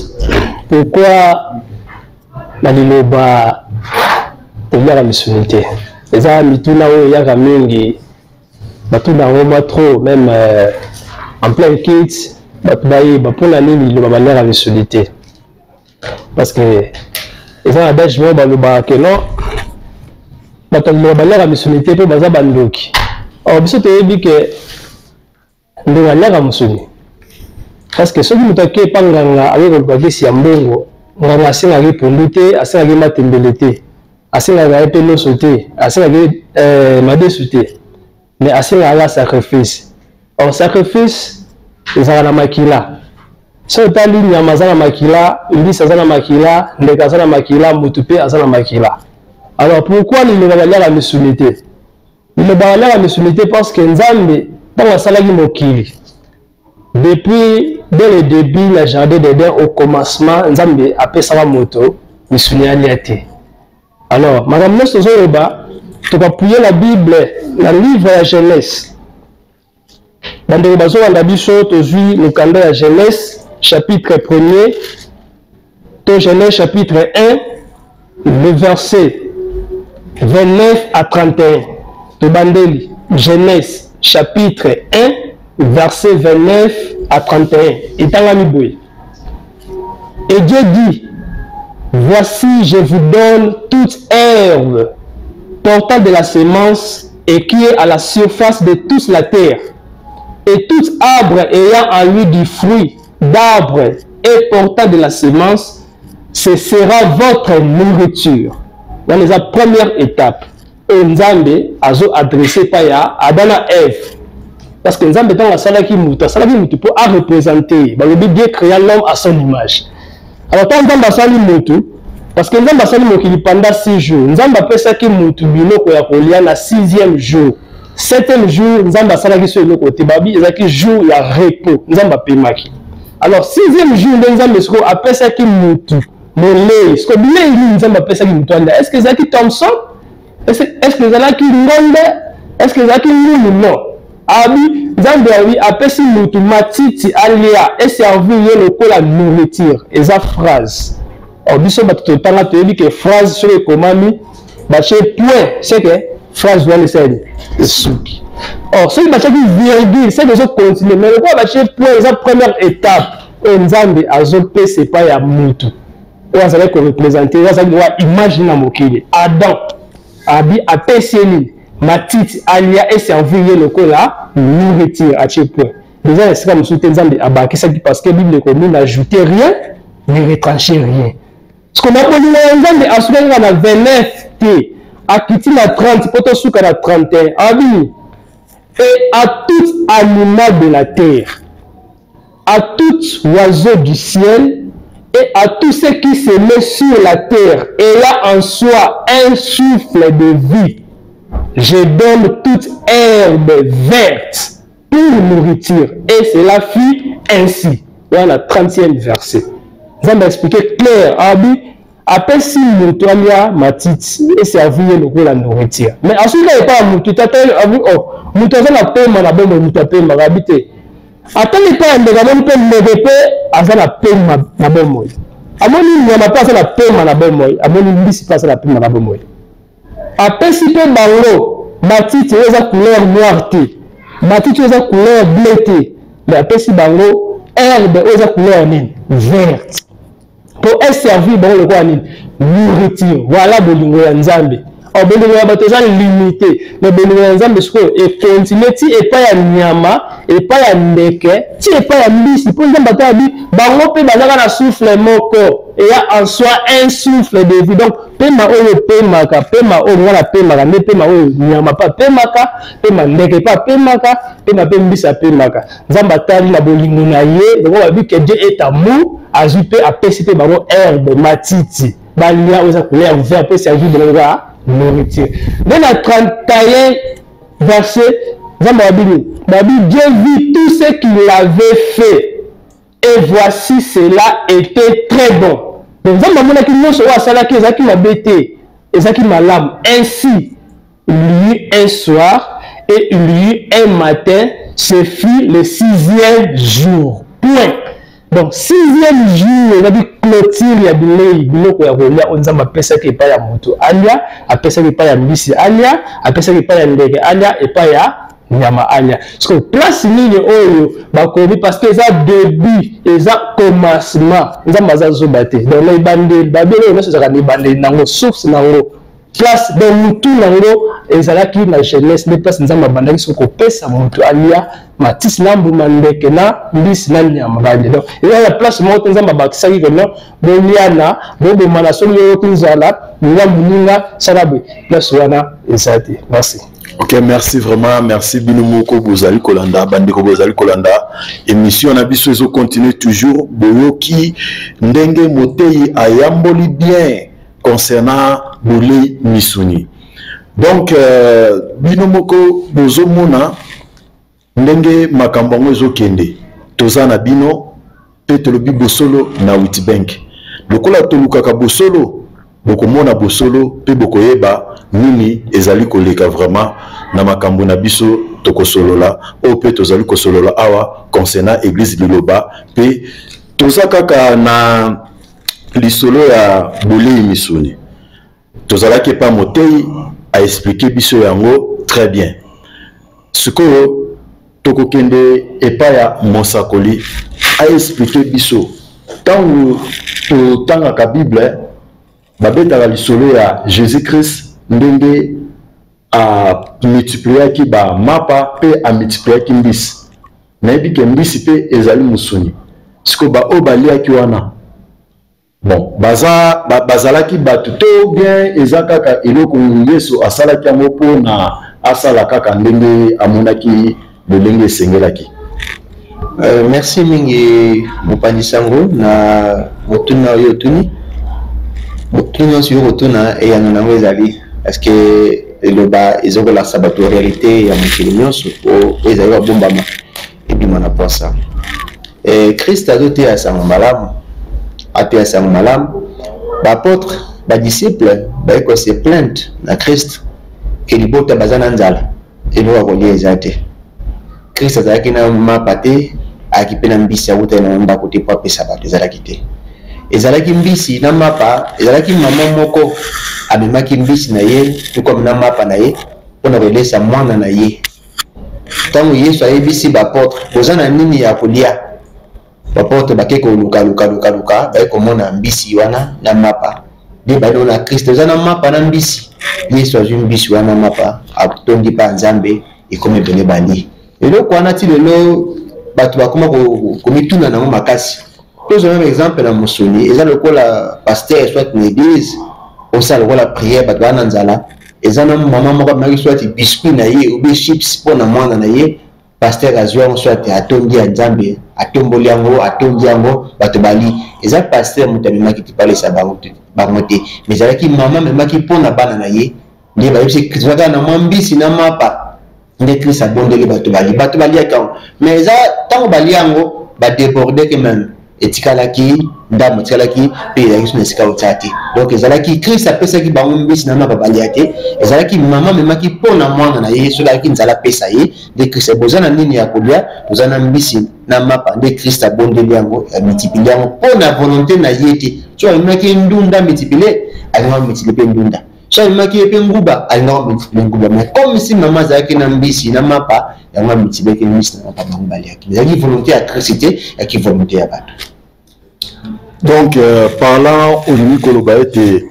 pourquoi na Liloba toliaka misuni te? Eza mituna oyo eyaka mingi, batuna yango mwa trop, même en plein kit, bato bayeba mpona nini Liloba baliaka misuni te. Parce que eza na adage moko balobaka ke non, bato ya Liloba baliaka misuni te mpo baza bandoki. Or biso toyebi ke ndenge aliaka mosuni, parce que soki moto ake epa nganga, akoki koluka kisi ya mbongo, nganga asengaki pondu te, asengaki matembele te, asengaka ye mpe loso te, asengaki madesu te, mais asengaka sacrifice. Or sacrifice ezalaka na makila. Soki otali, nyama aza na makila, mbisi aza na makila, ndeke aza na makila, motu mpe aza na makila. Alors pourquoi Liloba baliaka misuni te? Liloba baliaka misuni te parce que Nzambe, ntango asalaki mokili, depuis dès le début na jardin d'Eden, au commencement, Nzambe apesaka moto misuni alia te. Alors makambo nyonso tozoloba, tokoappuyer la Bible na livre ya Genèse. Bandeko bazolanda biso, tozwi mokanda ya Genèse chapitre 1er to Genèse chapitre 1, le verset 29 à 31. Tobandeli Genèse chapitre 1, verset 29 à 31, etangami boye: Et Dieu dit: Voici, je vous donne toute herbe portant de la semence et qui est à la surface de toute la terre, et tout arbre ayant en lui du fruit d'arbre et portant de la semence, ce sera votre nourriture. Dans la première étape, oyo Nzambe azo adresse epai ya Adam na Ève, parce que Nzambe, ntango asalaki moto, asalaki motu mpo areprésente. Balobi Dieu créa l'homme à son image. Alors ntango Nzambe asali motu, parce que Nzambe asali mokili pendant 6 jours, Nzambe apesaki motu biloko ya kolia na sixième jour. Septième jour, Nzambe asalaki so eloko te, babi ezalaki jour ya repos, Nzambe apemaki. Alors sixième jour nde Nzambe sikoyo apesaki motu molei. Sikoyo bilei nini Nzambe apesaki motu alia? Est ce que ezalaki thomson? Est ce que ezalaki ngombe? Est ce que ezalaki ngulu? Non. Abi Nzambe abi apesi motu matiti alia, eservir ye lokola nourriture. Eza phrase. Or biso bato totanga, toyebi ke phrase soki ekomami, batie point, c'est que phrase wana esali esuki. Or soki batiaki virgule, c'est que ezocontinue. Mais lokola batie point, eza première étape oyo Nzambe azopesa epai ya mutu oyo azalaki koreprésente, oyo azalaki lokola image na mokili, Adam. Abi apesi ye nini? Matiti alia, eservir ye lokola nourriture. Atie point. Déjà na esika mosusu te Nzambe abakisaki, parce que Bible ekomi: n'ajoute rien, ne retranche rien. Parce que na bolingo ya Nzambe, asukaki kaka na 29 te, akiti na 30 mpo tosuka na 31. Abi: Et à tout animal de la terre, à tout oiseau du ciel et à tout ce qui se met sur la terre ayant en soi un souffle de vie, je donne toute herbe verte pour nourriture. Et cela fut ainsi. Voilà, 30e verset. Nzambe expliqué clair. Abi apesi moto alia matiti, eservi ye lokola nourriture. Mais asuki epai ya motu tata abi: oh, moto aza na pema na bomoi, moto apemaka. Abi te, atali epai ya ndeke, amoni mpe ndeke mpe aza na pema na bomoi, amoni nyama mpe aza na pema na bomoi, amoni mbisi mpe aza na pema na bomoi. Apesi mpe bango matiti oyo eza couleur noire te, matiti oyo eza couleur bleu te, mais apesi bango. Herbe oyo eza couleur nini? Verte. Mpo eservir bango lokola nini? Nourriture. Voilà bolingo ya Nzambe. Or bolingo ya bato eza limite, mais bolingo ya Nzambe sikoyo ekontinue ti epai ya nyama, epai ya ndeke, ti epai ya mbisi. Mpo Nzambe ata abi bango mpe bazaka na souffle moko, eya en soi un souffle de vie. Donc pema oyo opemaka, pema oyo nga napemaka nde pema oyo nyama mpe apemaka, pema ndeke mpe apemaka, pema mpe mbisi apemaka. Nzambe atali na bolingo na ye, yango babi que Dieu est amour, azwi mpe apesi mpe bango herbe, matiti balia oyo eza couleur vert, mpe servi bango lokola nourriture. Nde na 31 verset Nzambe alobi nini? Babi Dieu vit tout ce qu'il avait fait et voici cela était très bon. Donc Nzambe amonaki nyonso oyo asalaki ezalaki mabe te, ezalaki malamu. Ainsi il y eut un soir et il y eut un matin, ce fut le sixième jour. Point. Donc sixième jour ezalaki clôture ya bilei, biloko ya kolia oyo Nzambe apesaki epai ya moto alia, apesaki epai ya mbisi alia, apesaki epai ya ndeke alia, epai ya nyama alia. Sikoyo place nini oyo bakomi, parce que eza début, eza commencement. Nzambe aza zoba te. Donc na ebandeli, babele oyo nyonso ezalaka na ebandeli nango, source nango, place donc mutu nango ezalaki na jeunesse, nde place Nzambe abandaki soki kopesa moto alia matisi na mbuma, ndeke na mbisi na nyama balia. Donc eza na place moko te Nzambe abakisaki ke non, boliana, bobomana, soki oyoki nzala linga moninga, sala boye. Place wana eza te. Merci.
Ok, merci vraiment, merci bino moko bozali kolanda, bandeko bozali kolanda émission na biso ezo continuer toujours. Boyoki ndenge moteyi ayamboli bien concernant bolei misuni. Donc bino moko bozomona ndenge makambo yango ezokende. Toza na bino mpe tolobi bosolo na Witbank. Lokola tolukaka bosolo, bokomona bosolo mpe bokoyeba nini ezali koleka vraiment na makambo na biso tokosolola oyo mpe tozali kosolola awa concernant Église Liloba. Mpe toza kaka na lisolo ya bolei misuni. Tozalaki epa motei a expliquer biso yango très bien. Sikoyo tokokende epai ya mosakoli a expliquer biso. Ntango totangaka Bible, babetaka lisolo ya Jésus-Christ ndenge amultipliaki ba mapa mpe amultipliaki mbisi. Nayebi ke mbisi mpe ezali mosuni. Sikoyo ba oyo baliaki wana, bon, bazalaki bato to bien eza kaka eloko Yesu asalaki yango mpona asala kaka ndenge amonaki lolenge esengelaki?
Merci mingi mopanzi sango na motuna oyo otuni. Motuna nyonso yo kotuna, eyano nango ezali parce que eloba ezokolakisa bato réalité ya mokili nyonso oyo ezali kobombama ebima na posa. Christ azoteya sango malamu, ateya sango malamu, baapôtre, badisciple baye kose plainte na Christ ke libota baza na nzala, eloko ya kolia eza te. Christ azalaki na mapa te, ayaki mpe na mbisi awutaki na ndako te mpo apesa bato, ezalaki te. Ezalaki mbisi na mapa, ezalaki mama moko amemaki mbisi na ye to comme na mapa na ye mpona kolesa mwana na ye. Ntango Yesu ayebisi baapôtre boza na nini ya kolia, baapôtre bake koluka luka luka luka, baye komona mbisi wana na mapa, nde baye na Christ oza na mapa na mbisi. Yesu azwi mbisi wana mapa, atondi pa Nzambe, ekomi ebele bali. Eloko wana ti lelo bato bakoma komituna nango makasi. Tozwa meme exemple na mosuni, eza lokola pasteur soit na église osala lokola prière, bato baa na nzala, eza na mama moko amemaki soit biscuit na ye ou bien chips mpo na mwana na ye, pasteur azwi yango soit atondi ya Nzambe, atomboli yango, atondi yango, bato bali. Eza pasteur moto amemaki te palesa bango te, mais ezalaki mama amemaki mpo na bana na ye, nde bayebisi kaka na mwa mbisi na mapa, nde Christ abondeli bato bali, bato baliaki yango. Mais eza ntango balia yango badéborde ke même etikalaki ndambo, etikalaki mpe ezalaki so na esika otia te. Donc ezalaki Christ apesaki bango mbisi na mapa balia te, ezalaki mama amemaki mpo na mwana na ye, soki alaki nzala apesa ye. Nde Christ boza na nini ya kolia, toza na mbisi na mapa, nde Christ abondeli yango, amultiplie yango mpo na volonté na ye te. So amemaki ndunda multiplie, alingaki multiplie mpe ndunda. So amemaki ye mpe nguba, alingaka komultiplie nguba, mais comme si mama azalaki na mbisi na mapa, yango amultipliaki mbisi na mapa, bango baliaki. Ezalaki volonté ya Christ te, ezalaki volonté ya bato.
Donc par là olingi koloba ete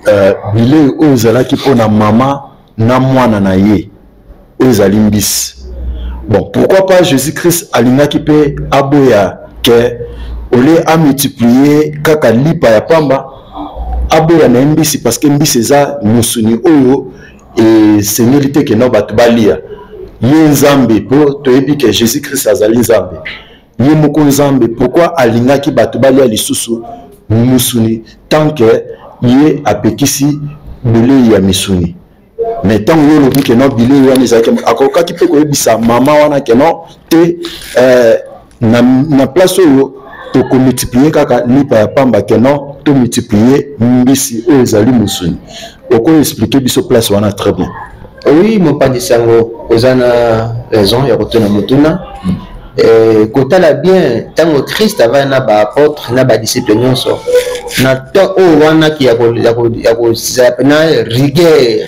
bilei oyo ezalaki mpona mama na mwana na ye oyo ezali mbisi. Bon, pourquoi pas Jésus Christ alingaki mpe aboya ke olie amultiplie kaka lipa ya pamba, aboya na ye mbisi, parce que mbisi eza mosuni oyo esengeli te kenda bato balia. Ye Nzambe, mpo toyebi ke Jésus Christ azali Nzambe, ye moko Nzambe, pourquoi alingaki bato balia lisusu musuni tant que ye apekisi bilei ya misuni? Mais ntango yo olobi ke non, bilei wana ezalaki, akokaki mpe koyebisa mama wana ke non te, na place oyo tokomultiplie kaka lipa ya pamba, ke non tomultiplie mbisi oyo ezali mosuni. Okoexplike biso place wana très bien.
Oui, mopanzi sango, oza na raison ya kotuna motuna. Kotala bien, ntango Christ avandi na baapôtre na badisciple nyonso na temps oyo wana ya kozala mpena rigueur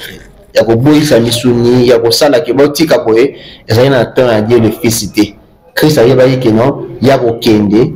ya koboyisa misuni, ya kosala ke botika boye, ezali na temps ya Dieu le Fils te. Christ ayebaki ke non, ya kokende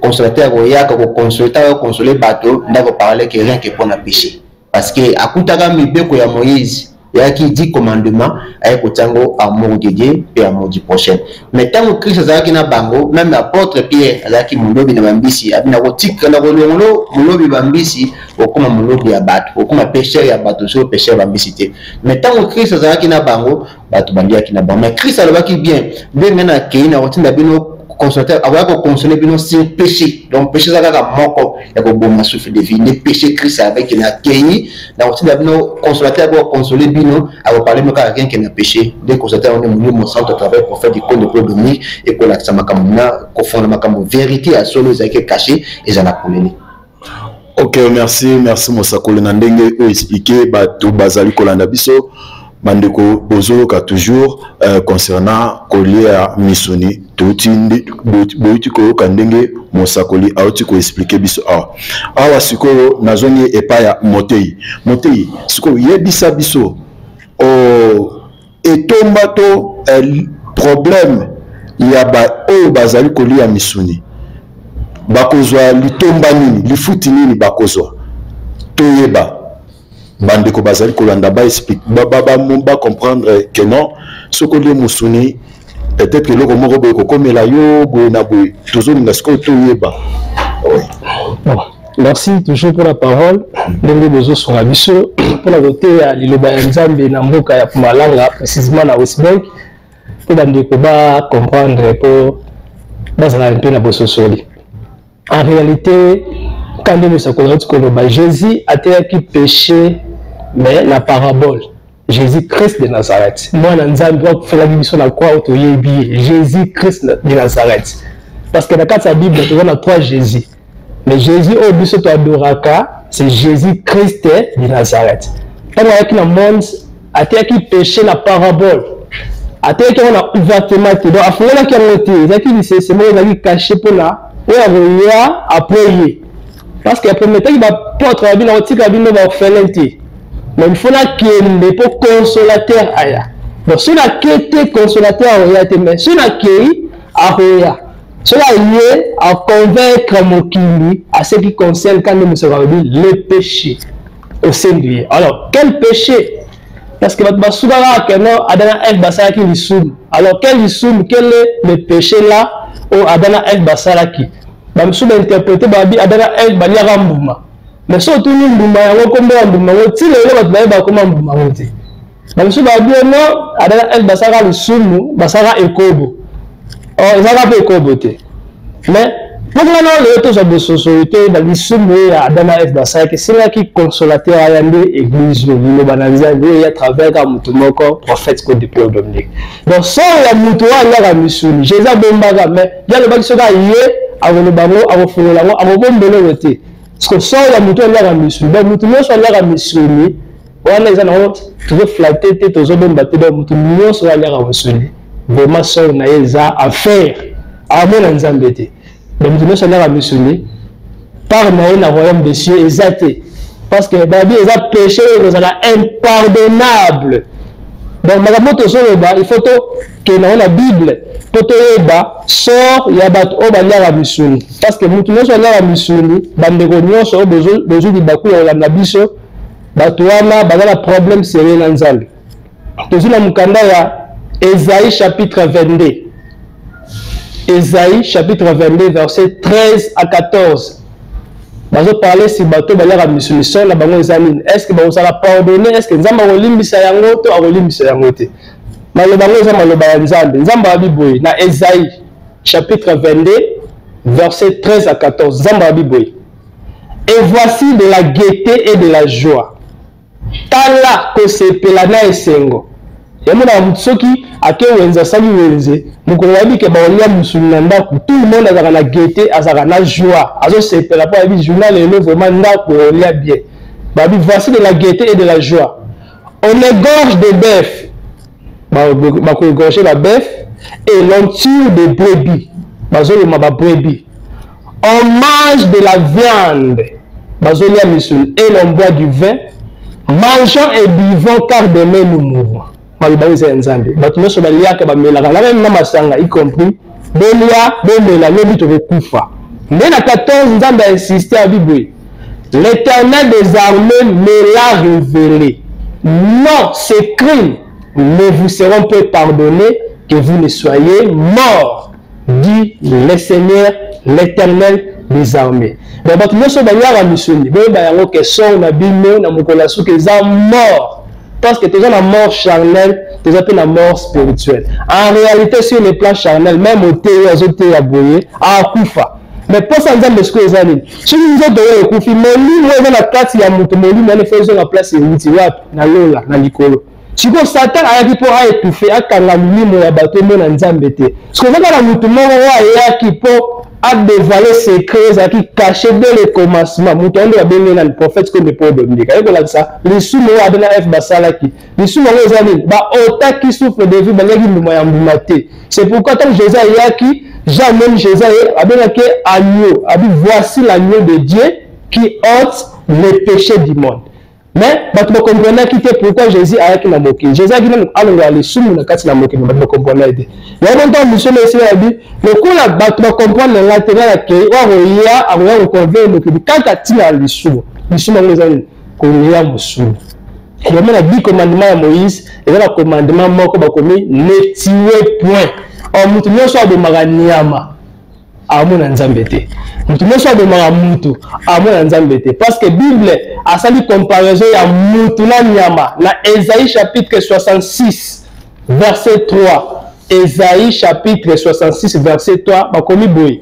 consolateur akoyaka kokonsole, ntango akonsole bato nde akoparle ke rien ke mpona péché, parce que akutaka mibeko ya Moïse eyaki 10 commandement, aye kotia yango amour de Dieu mpe amour du prochain. Mais ntango Christ azalaki na bango, même apôtre Pierre azalaki molobi na bambisi, abi nakotika na kolongolo molobi bambisi, okoma molobi ya bato, okoma pêcheur ya bato, soki pêcheur bambisi te. Mais ntango Christ azalaki na bango, bato baliaki na bango. Mais Christ alobaki bien: ndenge nakei, na kotinda bino consolateur, akoya kokonsole bino sur péché. Donc péché eza kaka moko ya koboma souffle de vie, nde péché. Christ alobaki: nakei, na kotinda bino consolateur, akoya kokonsole bino, akoparle bino kaka rien ke na péché. Nde consolateur wana, Molimo Santo, à travers prophète Ikonde Claude Dominique, ekolakisa makambo na kofonda makambo, vérité ya solo ezalaki caché, ezala polele.
Ok, merci, merci mosakoli na ndenge oyo expliqué. Bato bazali kolanda biso, bandeko bozoyoka toujours concernant kolia misuni. Touti boyuti koyoka ndenge mosakoli auti koexplike biso awa. Awa sikoyo nazongi epai ya motei. Motei, sikoyo yebisa biso etomba to problème ya ba oyo bazali kolia misuni, bakozwa litomba nini, lifuti nini bakozwa? Toyeba, bandeko bazali kolanda bacomprendre ke non, soki olie mosuni, peut-être eloko moko boye kokomela yo boye na boye. Tozolinga sikoyo toyeba.
Oui. Bon, merci toujours pour la parole, ndenge bozosunga biso mpona koteya liloba ya Nzambe na mboka ya Mpumalanga, précisement na Westbank, mpo bandeko bacomprendre, mpo bazala mpe na bososoli. En réalité, quand nde mosakoli auti koloba, Jésus ateyaki péché mais na parabole. Jésus Christ de Nazareth, mwana Nzambe oyo akufelaki biso na croix, oyo toyebi ye, Jésus Christ de Nazareth, parce que na kati ya Bible toza na trois Jésus, mais Jésus oyo biso toadoraka, c'est Jésus Christ de Nazareth. Ntango ayaki na monde, ateyaki péché na parabole, ateyaki yango na ouvertement te, donc afungolaki yango te, ezalaki lisese moko ezalaki caché mpona oyo akoya après ye, parce que aprometaki baapôtre ya bino: akotika bino baorphelin te, mais il faut nakende mpo consolateur aya. Donc soki nake te, consolateur akoya te, mais soki nakei, akoya. Soki aye, aconvaincre mokili à ce qui concerne, quand mosaka alobi, le péché au singulier. Alors quel péché? Parce que bato basukaka ke non, Adam na Ève basalaki lisumu. Alors quel lisumu? Quel est le péché là oyo Adam na Ève basalaki? Bamosusu bainterprete, babi Adam na Ève baliaka mbuma, mais soki otuni mbuma yango, nkombo ya mbuma yango, ti lelo bato bayeba koma mbuma yango te. Bamosusu babi no, Adam na Ève basalaka lisumu, basalaka ekobo. Or ezalaka mpe ekobo te. Mais mpo nga na lelo tozwa bososoli, toyeba lisumu oyo ya Adam na Ève basalaki, esengaki consolateur aya, nde église oyo, liloba na Nzambe oyo ya travers kaka moto moko, prophète Code de Paul Dominique. Donc sort ya moto oyo aliaka misuni, Jésus abombaka, mais ye alobaki soki aye, akoloba yango, akofungola yango, akobombela oyo te. Parce que sort ya moto oyo aliaka misuni, donc moto nyonso aliaka misuni wana, eza nango tozoflate te, tozobomba te. Donc moto nyonso oyo aliaka mosuni, vraiment sort na ye eza enfer, amona Nzambe te. Donc moto nyonso aliaka misuni, part na ye na royaume des cieux eza te. Parce que babi eza péché oyo ekozala impardonnable. Donc makambo tozoloba, il faut tokende yango na Bible mpo toyeba sort ya bato oyo baliaka misuni. Parce que motu nyonso aliaka misuni, bandeko nyonso oyo bozwi libaku ya kolanda biso, bato wana baza na problème sérieux na Nzambe. Tozwi na mokanda ya Esaïe chapitre 22, Esaïe chapitre 22 verset 13 à 14, bazoparle si bato baliaka misuni, sort na bango eza nini? Est ce que bakozala pardonne? Est ce que Nzambe akolimbisa yango to akolimbisa yango te? Maloba yango eza maloba ya Nzambe. Nzambe abi boye na Esaïe chapitre 22 verset 13 à 14, Nzambe abi boye: et voici de la gaieté et de la joie, tala kosepela na esengo. Yamonaka motu soki ake wenze, asali wenze, mokolo bayebi ke bakolia mosuni na ndako, tout le monde azalaka na gaieté, azalaka na joie, azosepela mpo ayebi journal lelo vraiment ndako ekolia bien. Babi: voici de la gaieté et de la joie, on égorge des bœufs, bakoégorge ba bœuf, et l'on tue des brebis, bazoloma ba brebis, on mange de la viande, bazolia misuni, et l'on boit du vin, mangeons et buvons, car demain nous mourrons. Maloba oyo eza ya Nzambe. Bato nyonso baliaka, bamelaka na meme na masanga y compris, bolia, bomela, lobi tokokufa. Nde na 14, Nzambe ainsiste, abi boye: l'Éternel des armées me l'a révélé, non, ces crimes ne vous seront peu pardonnés, que vous ne soyez morts, dit le Seigneur, l'Éternel des armées. Donc bato nyonso baliaka misuni, boyeba yango ke sort na bino na mokolo ya suka eza mort, parce que toza na mort charnelle, toza mpe na mort spirituelle. En réalité, sur le plan charnel, même oteyi, azoteya boye, akufa. Mais mposa Nzambe sikoyo eza nini? Soki nzoto oyo ekufi, molimo eza na kati ya moto, molimo wana efo ezonga place ewuti. Wapi? Na lola, na likolo. Sikoyo Satan ayaki mpo aétouffe, akanga milimo ya bato emona Nzambe te. Sikoyo eza kaka motu moko oyo ayaki mpo adévoile secret ezalaki caché dès le commencement. Moto yango nde babenge nani? Prophète Kombe Paul Dominique. Aye kolakisa lisumu oyo Adam na Eve basalaki. Lisumu yango eza nini? Baotaki souffle de vie, baliaki mbuma ya mbuma te. C'est pourquoi ntango Jésus ayaki, Jean amoni Jésus, aye abengaki agneau, abi: voici l'agneau de Dieu qui ôte le péché du monde. Mais bato bakomprenaki te pourquoi Jésus ayaki na mokili. Jésus ayaki nanu alongola lisumu na kati na mokili. Bato bakomprena te yango. Ntango mission na esila, yabi lokola bato bakomprendre nga te, nga nakei, oyo akoya, akoya koconvaincre mokili kaka ntina ya lisumu. Lisumu yango eza nini? Kolia mosuni. Yango na 10 commandement ya Moïse, eza na commandement moko bakomi: ne tuez point. Or moto nyonso abomaka nyama amona Nzambe te. Moto nyonso abomaka mutu amona Nzambe te, parce que Bible asali comparaison ya mutu na nyama na Esaïe chapitre 66 verset 3. Esaïe chapitre 66 verset 3, bakomi boye: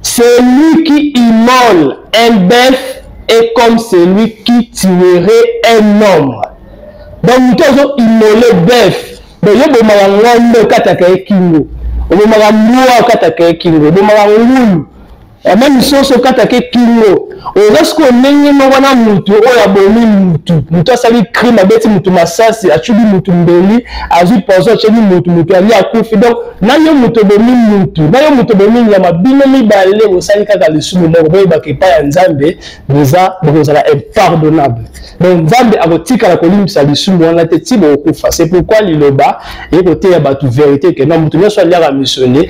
celui qui immole un bœuf est comme celui qui tuerait un homme. Donc moto azo immole bœuf, donc yo bomaka ngombe, okataka ye kingo, obomaka mbwa, okataka ye kingo, obomaka ngulu, même soso, okataka ye kingo, oza sikoyo ndenge moko na mutu oyo abomi mutu. Mutu asali crime, abeti mutu masasi, acubi mutu mbeli, azwi poison, atieli mutu, mutu ali akufi. Donc na yo mutu obomi mutu, na yo mutu obomi nyama, bino mibale bosali kaka lisumu moko. Boyebaka epai ya Nzambe boza bokozala impardonnable. Donc Nzambe akotikala kolimbisa lisumu wana te ti bokokufa. C'est pourquoi liloba ekoteya bato vérité ke na mutu nyonso aliaka misuni,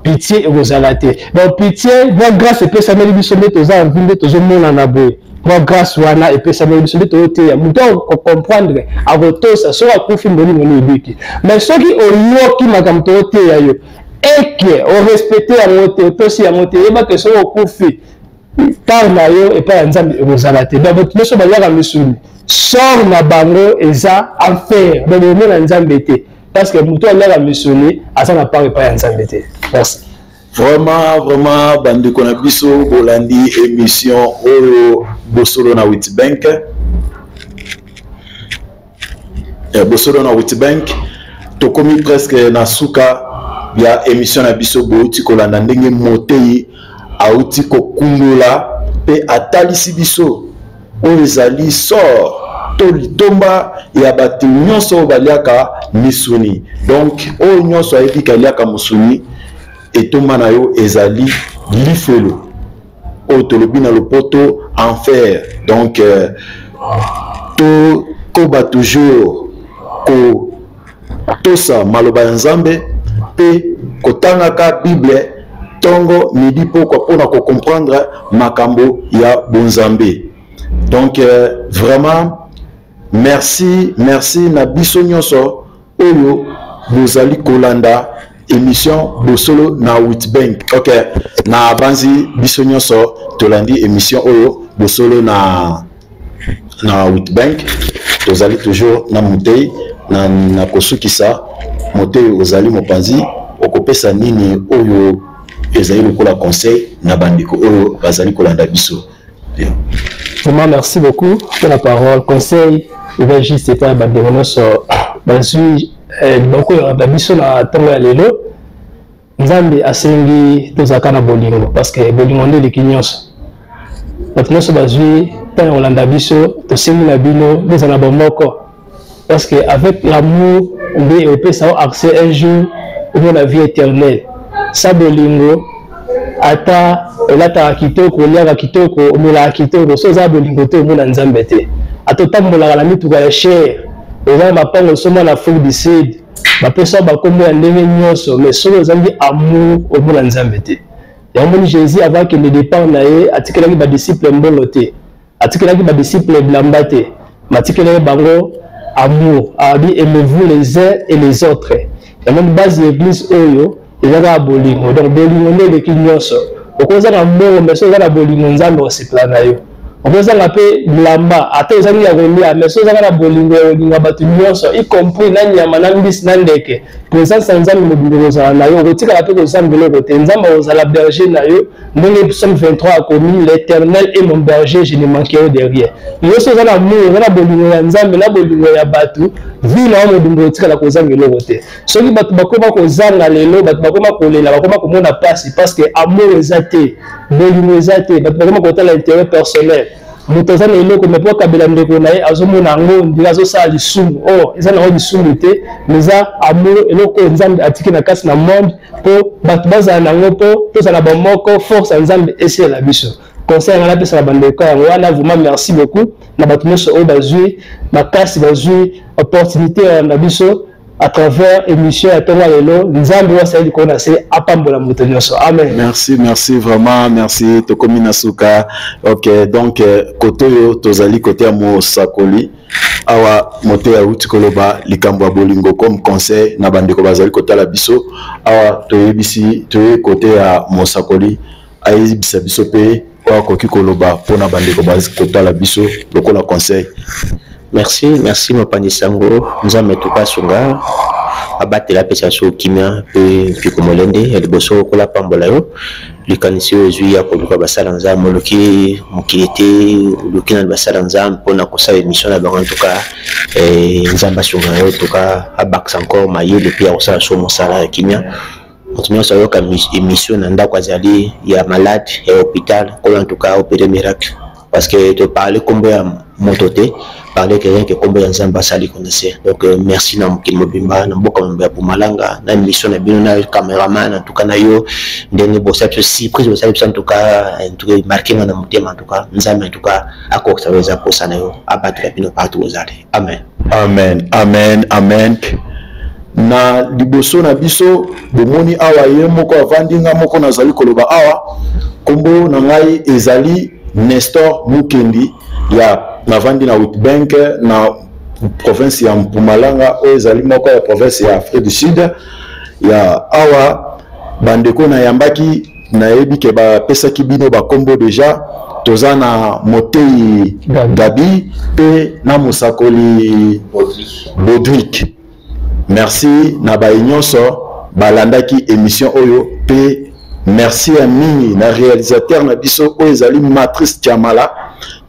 pitié ekozala te. Donc pitié, mwa grâce epesameli biso nde toza envi, nde tozomonana boye. Mwa grâce wana epesameli biso nde tozoteya. Moto akocomprendre, akotosa, soki akufi, molimo ebiki. Mais soki oyoki makambo tozoteya yo, eke orespecte yango te, otosi yango te, yebake soki okufi, part na yo epai ya Nzambe ekozala te. Donc bato nyonso baliaka misuni, sort na bango eza enfer. Donc bomona Nzambe te, parce que moto aliaka misuni aza na part epai ya Nzambe te. Merci.
Vraiment, vraiment, bandeko na biso, bolandi émission oyo Bosolo na Witbank, Bosolo na Witbank. Tokomi presque na suka ya émission na biso. Bouti kolanda ndenge motei auti kokundola mpe atalisi biso oyo ezali sort to litomba ya bato nyonso oyo baliaka misuni. Donc oyo nyonso ayebi kaliaka mosuni, etomba na yo ezali lifelo. oyo tolobi na lopoto enfer. Donc euh, tokoba toujours kotosa maloba ya Nzambe mpe kotangaka Bible ntongo midi pokwa mpo na kocomprendre makambo ya bonzambe. Donc euh, vraiment merci merci na biso nyonso oyo bozali kolanda émission bosolo na Witbank. Ok, na banzi biso nyonso tolandi émission oyo bosolo na na Witbank, tozali toujours na motei na, na kosukisa motei ozali mopanzi okopesa nini oyo ezali lokola conseil na bandeko oyo bazali kolanda biso.
Bien. Vraiment, merci beaucoup pour la parole. Conseil, eza juste epai ya bandeko nyonso bazwi eh, libaku oyo na biso na ntongo ya lelo. Nzambe asengi tozalaka na bolingo parce que bolingo nde eleki nyonso. Bato nyonso bazwi ntango ya kolanda biso, tosengi na bino bozala na bomoko parce que avec l'amour nde epesa yo accès un jour omona vie éternelle. Sa bolingo ata olataka kitoko, oliaka kitoko, omelaka kitoko, so oza bolingo te omona Nzambe te. Ata otambolaka na mituka ya cher, oza na mapango osomba na Afrique du Sud, bapesa bakombo ya ndenge nyonso, mais soki ozangi amour omona Nzambe te. Yango moni Jésus avant akende départ na ye atikelaki ba disciples mbongo te, atikelaki ba disciples bilamba te, mais atikelaki bango amour. Alobi aimez-vous les uns et les autres. Yango base ya église oyo eza kaka bolingo. Donc bolingo nde eleki nyonso. Okozanga mbongo mais soki oza na bolingo Nzambe akosepela na yo. Okozanga mpe bilamba ata ozangi ya kolia mais soki ozanga na bolingo ya kolinga bato nyonso y compris na nyama na mbisi na ndeke, présence ya Nzambe mobimba ekozala na yo, okotikala mpe kozanga eloko te. Nzambe akozala berger na yo ndenge psaume 23 akomi l'éternel est mon berger, je ne manquerai de rien. Yo soki oza na amour, oza na bolingo ya Nzambe na bolingo ya bato, vie na yo mobimba okotikala kozanga eloko te. Soki bato bakoma kozanga lelo, bato bakoma kolela, bakoma komona pasi parce que amour eza te, bolingo eza te, bato bakoma kotala intérêt personnel. Moto aza na eloko me mpo akabela ndeko na ye azomona yango ndenge azosala lisumu. Or eza nango lisumu te, mais eza amour, eloko oyo Nzambe atiki na kati na monde mpo bato bazala nango, mpo tozala bomoko, force ya Nzambe esalela biso. Conseil nga napesa na bandeko yango wana. Vraiment merci beaucoup na bato nyonso oyo bazwi makasi, bazwi opportunité ya na biso à travers émission ya ntongo ya lelo. Nzambe oyo asali likolo na se apambola moto nyonso. Amen.
Merci, merci vraiment, merci. Tokomi na suka. Ok, donc kote oyo tozali kote ya mosakoli awa, moto auti koloba likambo ya bolingo comme conseil na bandeko bazali kotala biso awa. Toyebisi toye kote ya mosakoli ayebisa biso mpe oyo akoki koloba mpona bandeko bazali kotala biso lokola conseil.
Merci, merci mopanzi sango. Nzambe tukasunga abatela, apesa biso kimia mpe mpiko molende ya liboso. Kola pambola yo likanisi oyo ezwi ya koluka basala Nzambe, oluki mokili te, oluki na basala Nzambe mpona kosala émission na bango. Ntuka Nzambe asunga yo, tuka abakisa encore mayele mpe ya kosala so mosala ya kimia. Moto nyonso ayoka émission na ndako azali ya malade ya hôpital, kola en tout cas opéré miracle, parce que to parler kombo ya moto te, parler que rien que kombo ya Nzambe asali connaisseur. Donc merci na mokili mobimba, na mboka mobimba ya Mpumalanga, na émission na bino, na cameraman, en tout cas na yo ndenge bosali biso surprise, bosali biso en tout cas marqué nga na motema. En tout cas Nzambe en tout cas akokisa oyo eza posa na yo, abatela bino partout bozali. Amen.
Amen, amen, amen. Na liboso na biso bomoni awa ye moko avandi, nga moko nazali koloba awa. Kombo na ngai ezali Nestor Mukendi ya navandi na Witbank na province ya Mpumalanga, oyo ezali moko ya province ya Afrique du Sud. Ya awa bandeko nayambaki, nayebi ke bapesaki bino bakombo deja. Toza na motei Gabi mpe na mosakoli Baudric. Merci na baye nyonso balandaki émission oyo, mpe merci ya mingi na réalisateur na biso oyo ezali Matrice Tiamala,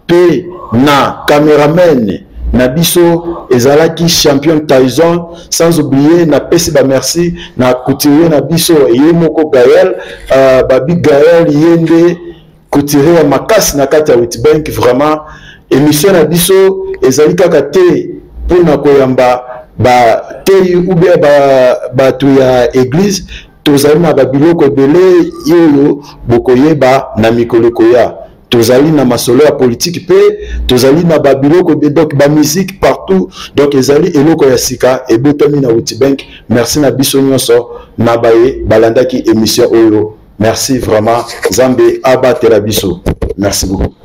mpe na cameraman na biso ezalaki champion Tyson. Sans oublier napesi ba merci na couturier na biso ye moko Gaël, babi Gaël, ye nde couturier ya makasi na kati ya Witbank. Vraiment émission na biso ezali kaka te mpona koyamba bateyi ou bien bato ya église. Tozali na babiloko ebele oyo bokoyeba na mikolo ekoya. Tozali na masolo ya politiki mpe tozali na babiloko, donc bamusique partout. Donc ezali eloko ya sika ebotami na Witbank. Merci na biso nyonso na baye balandaki émission oyo. Merci vraiment. Nzambe abatela biso. Merci beaucoup.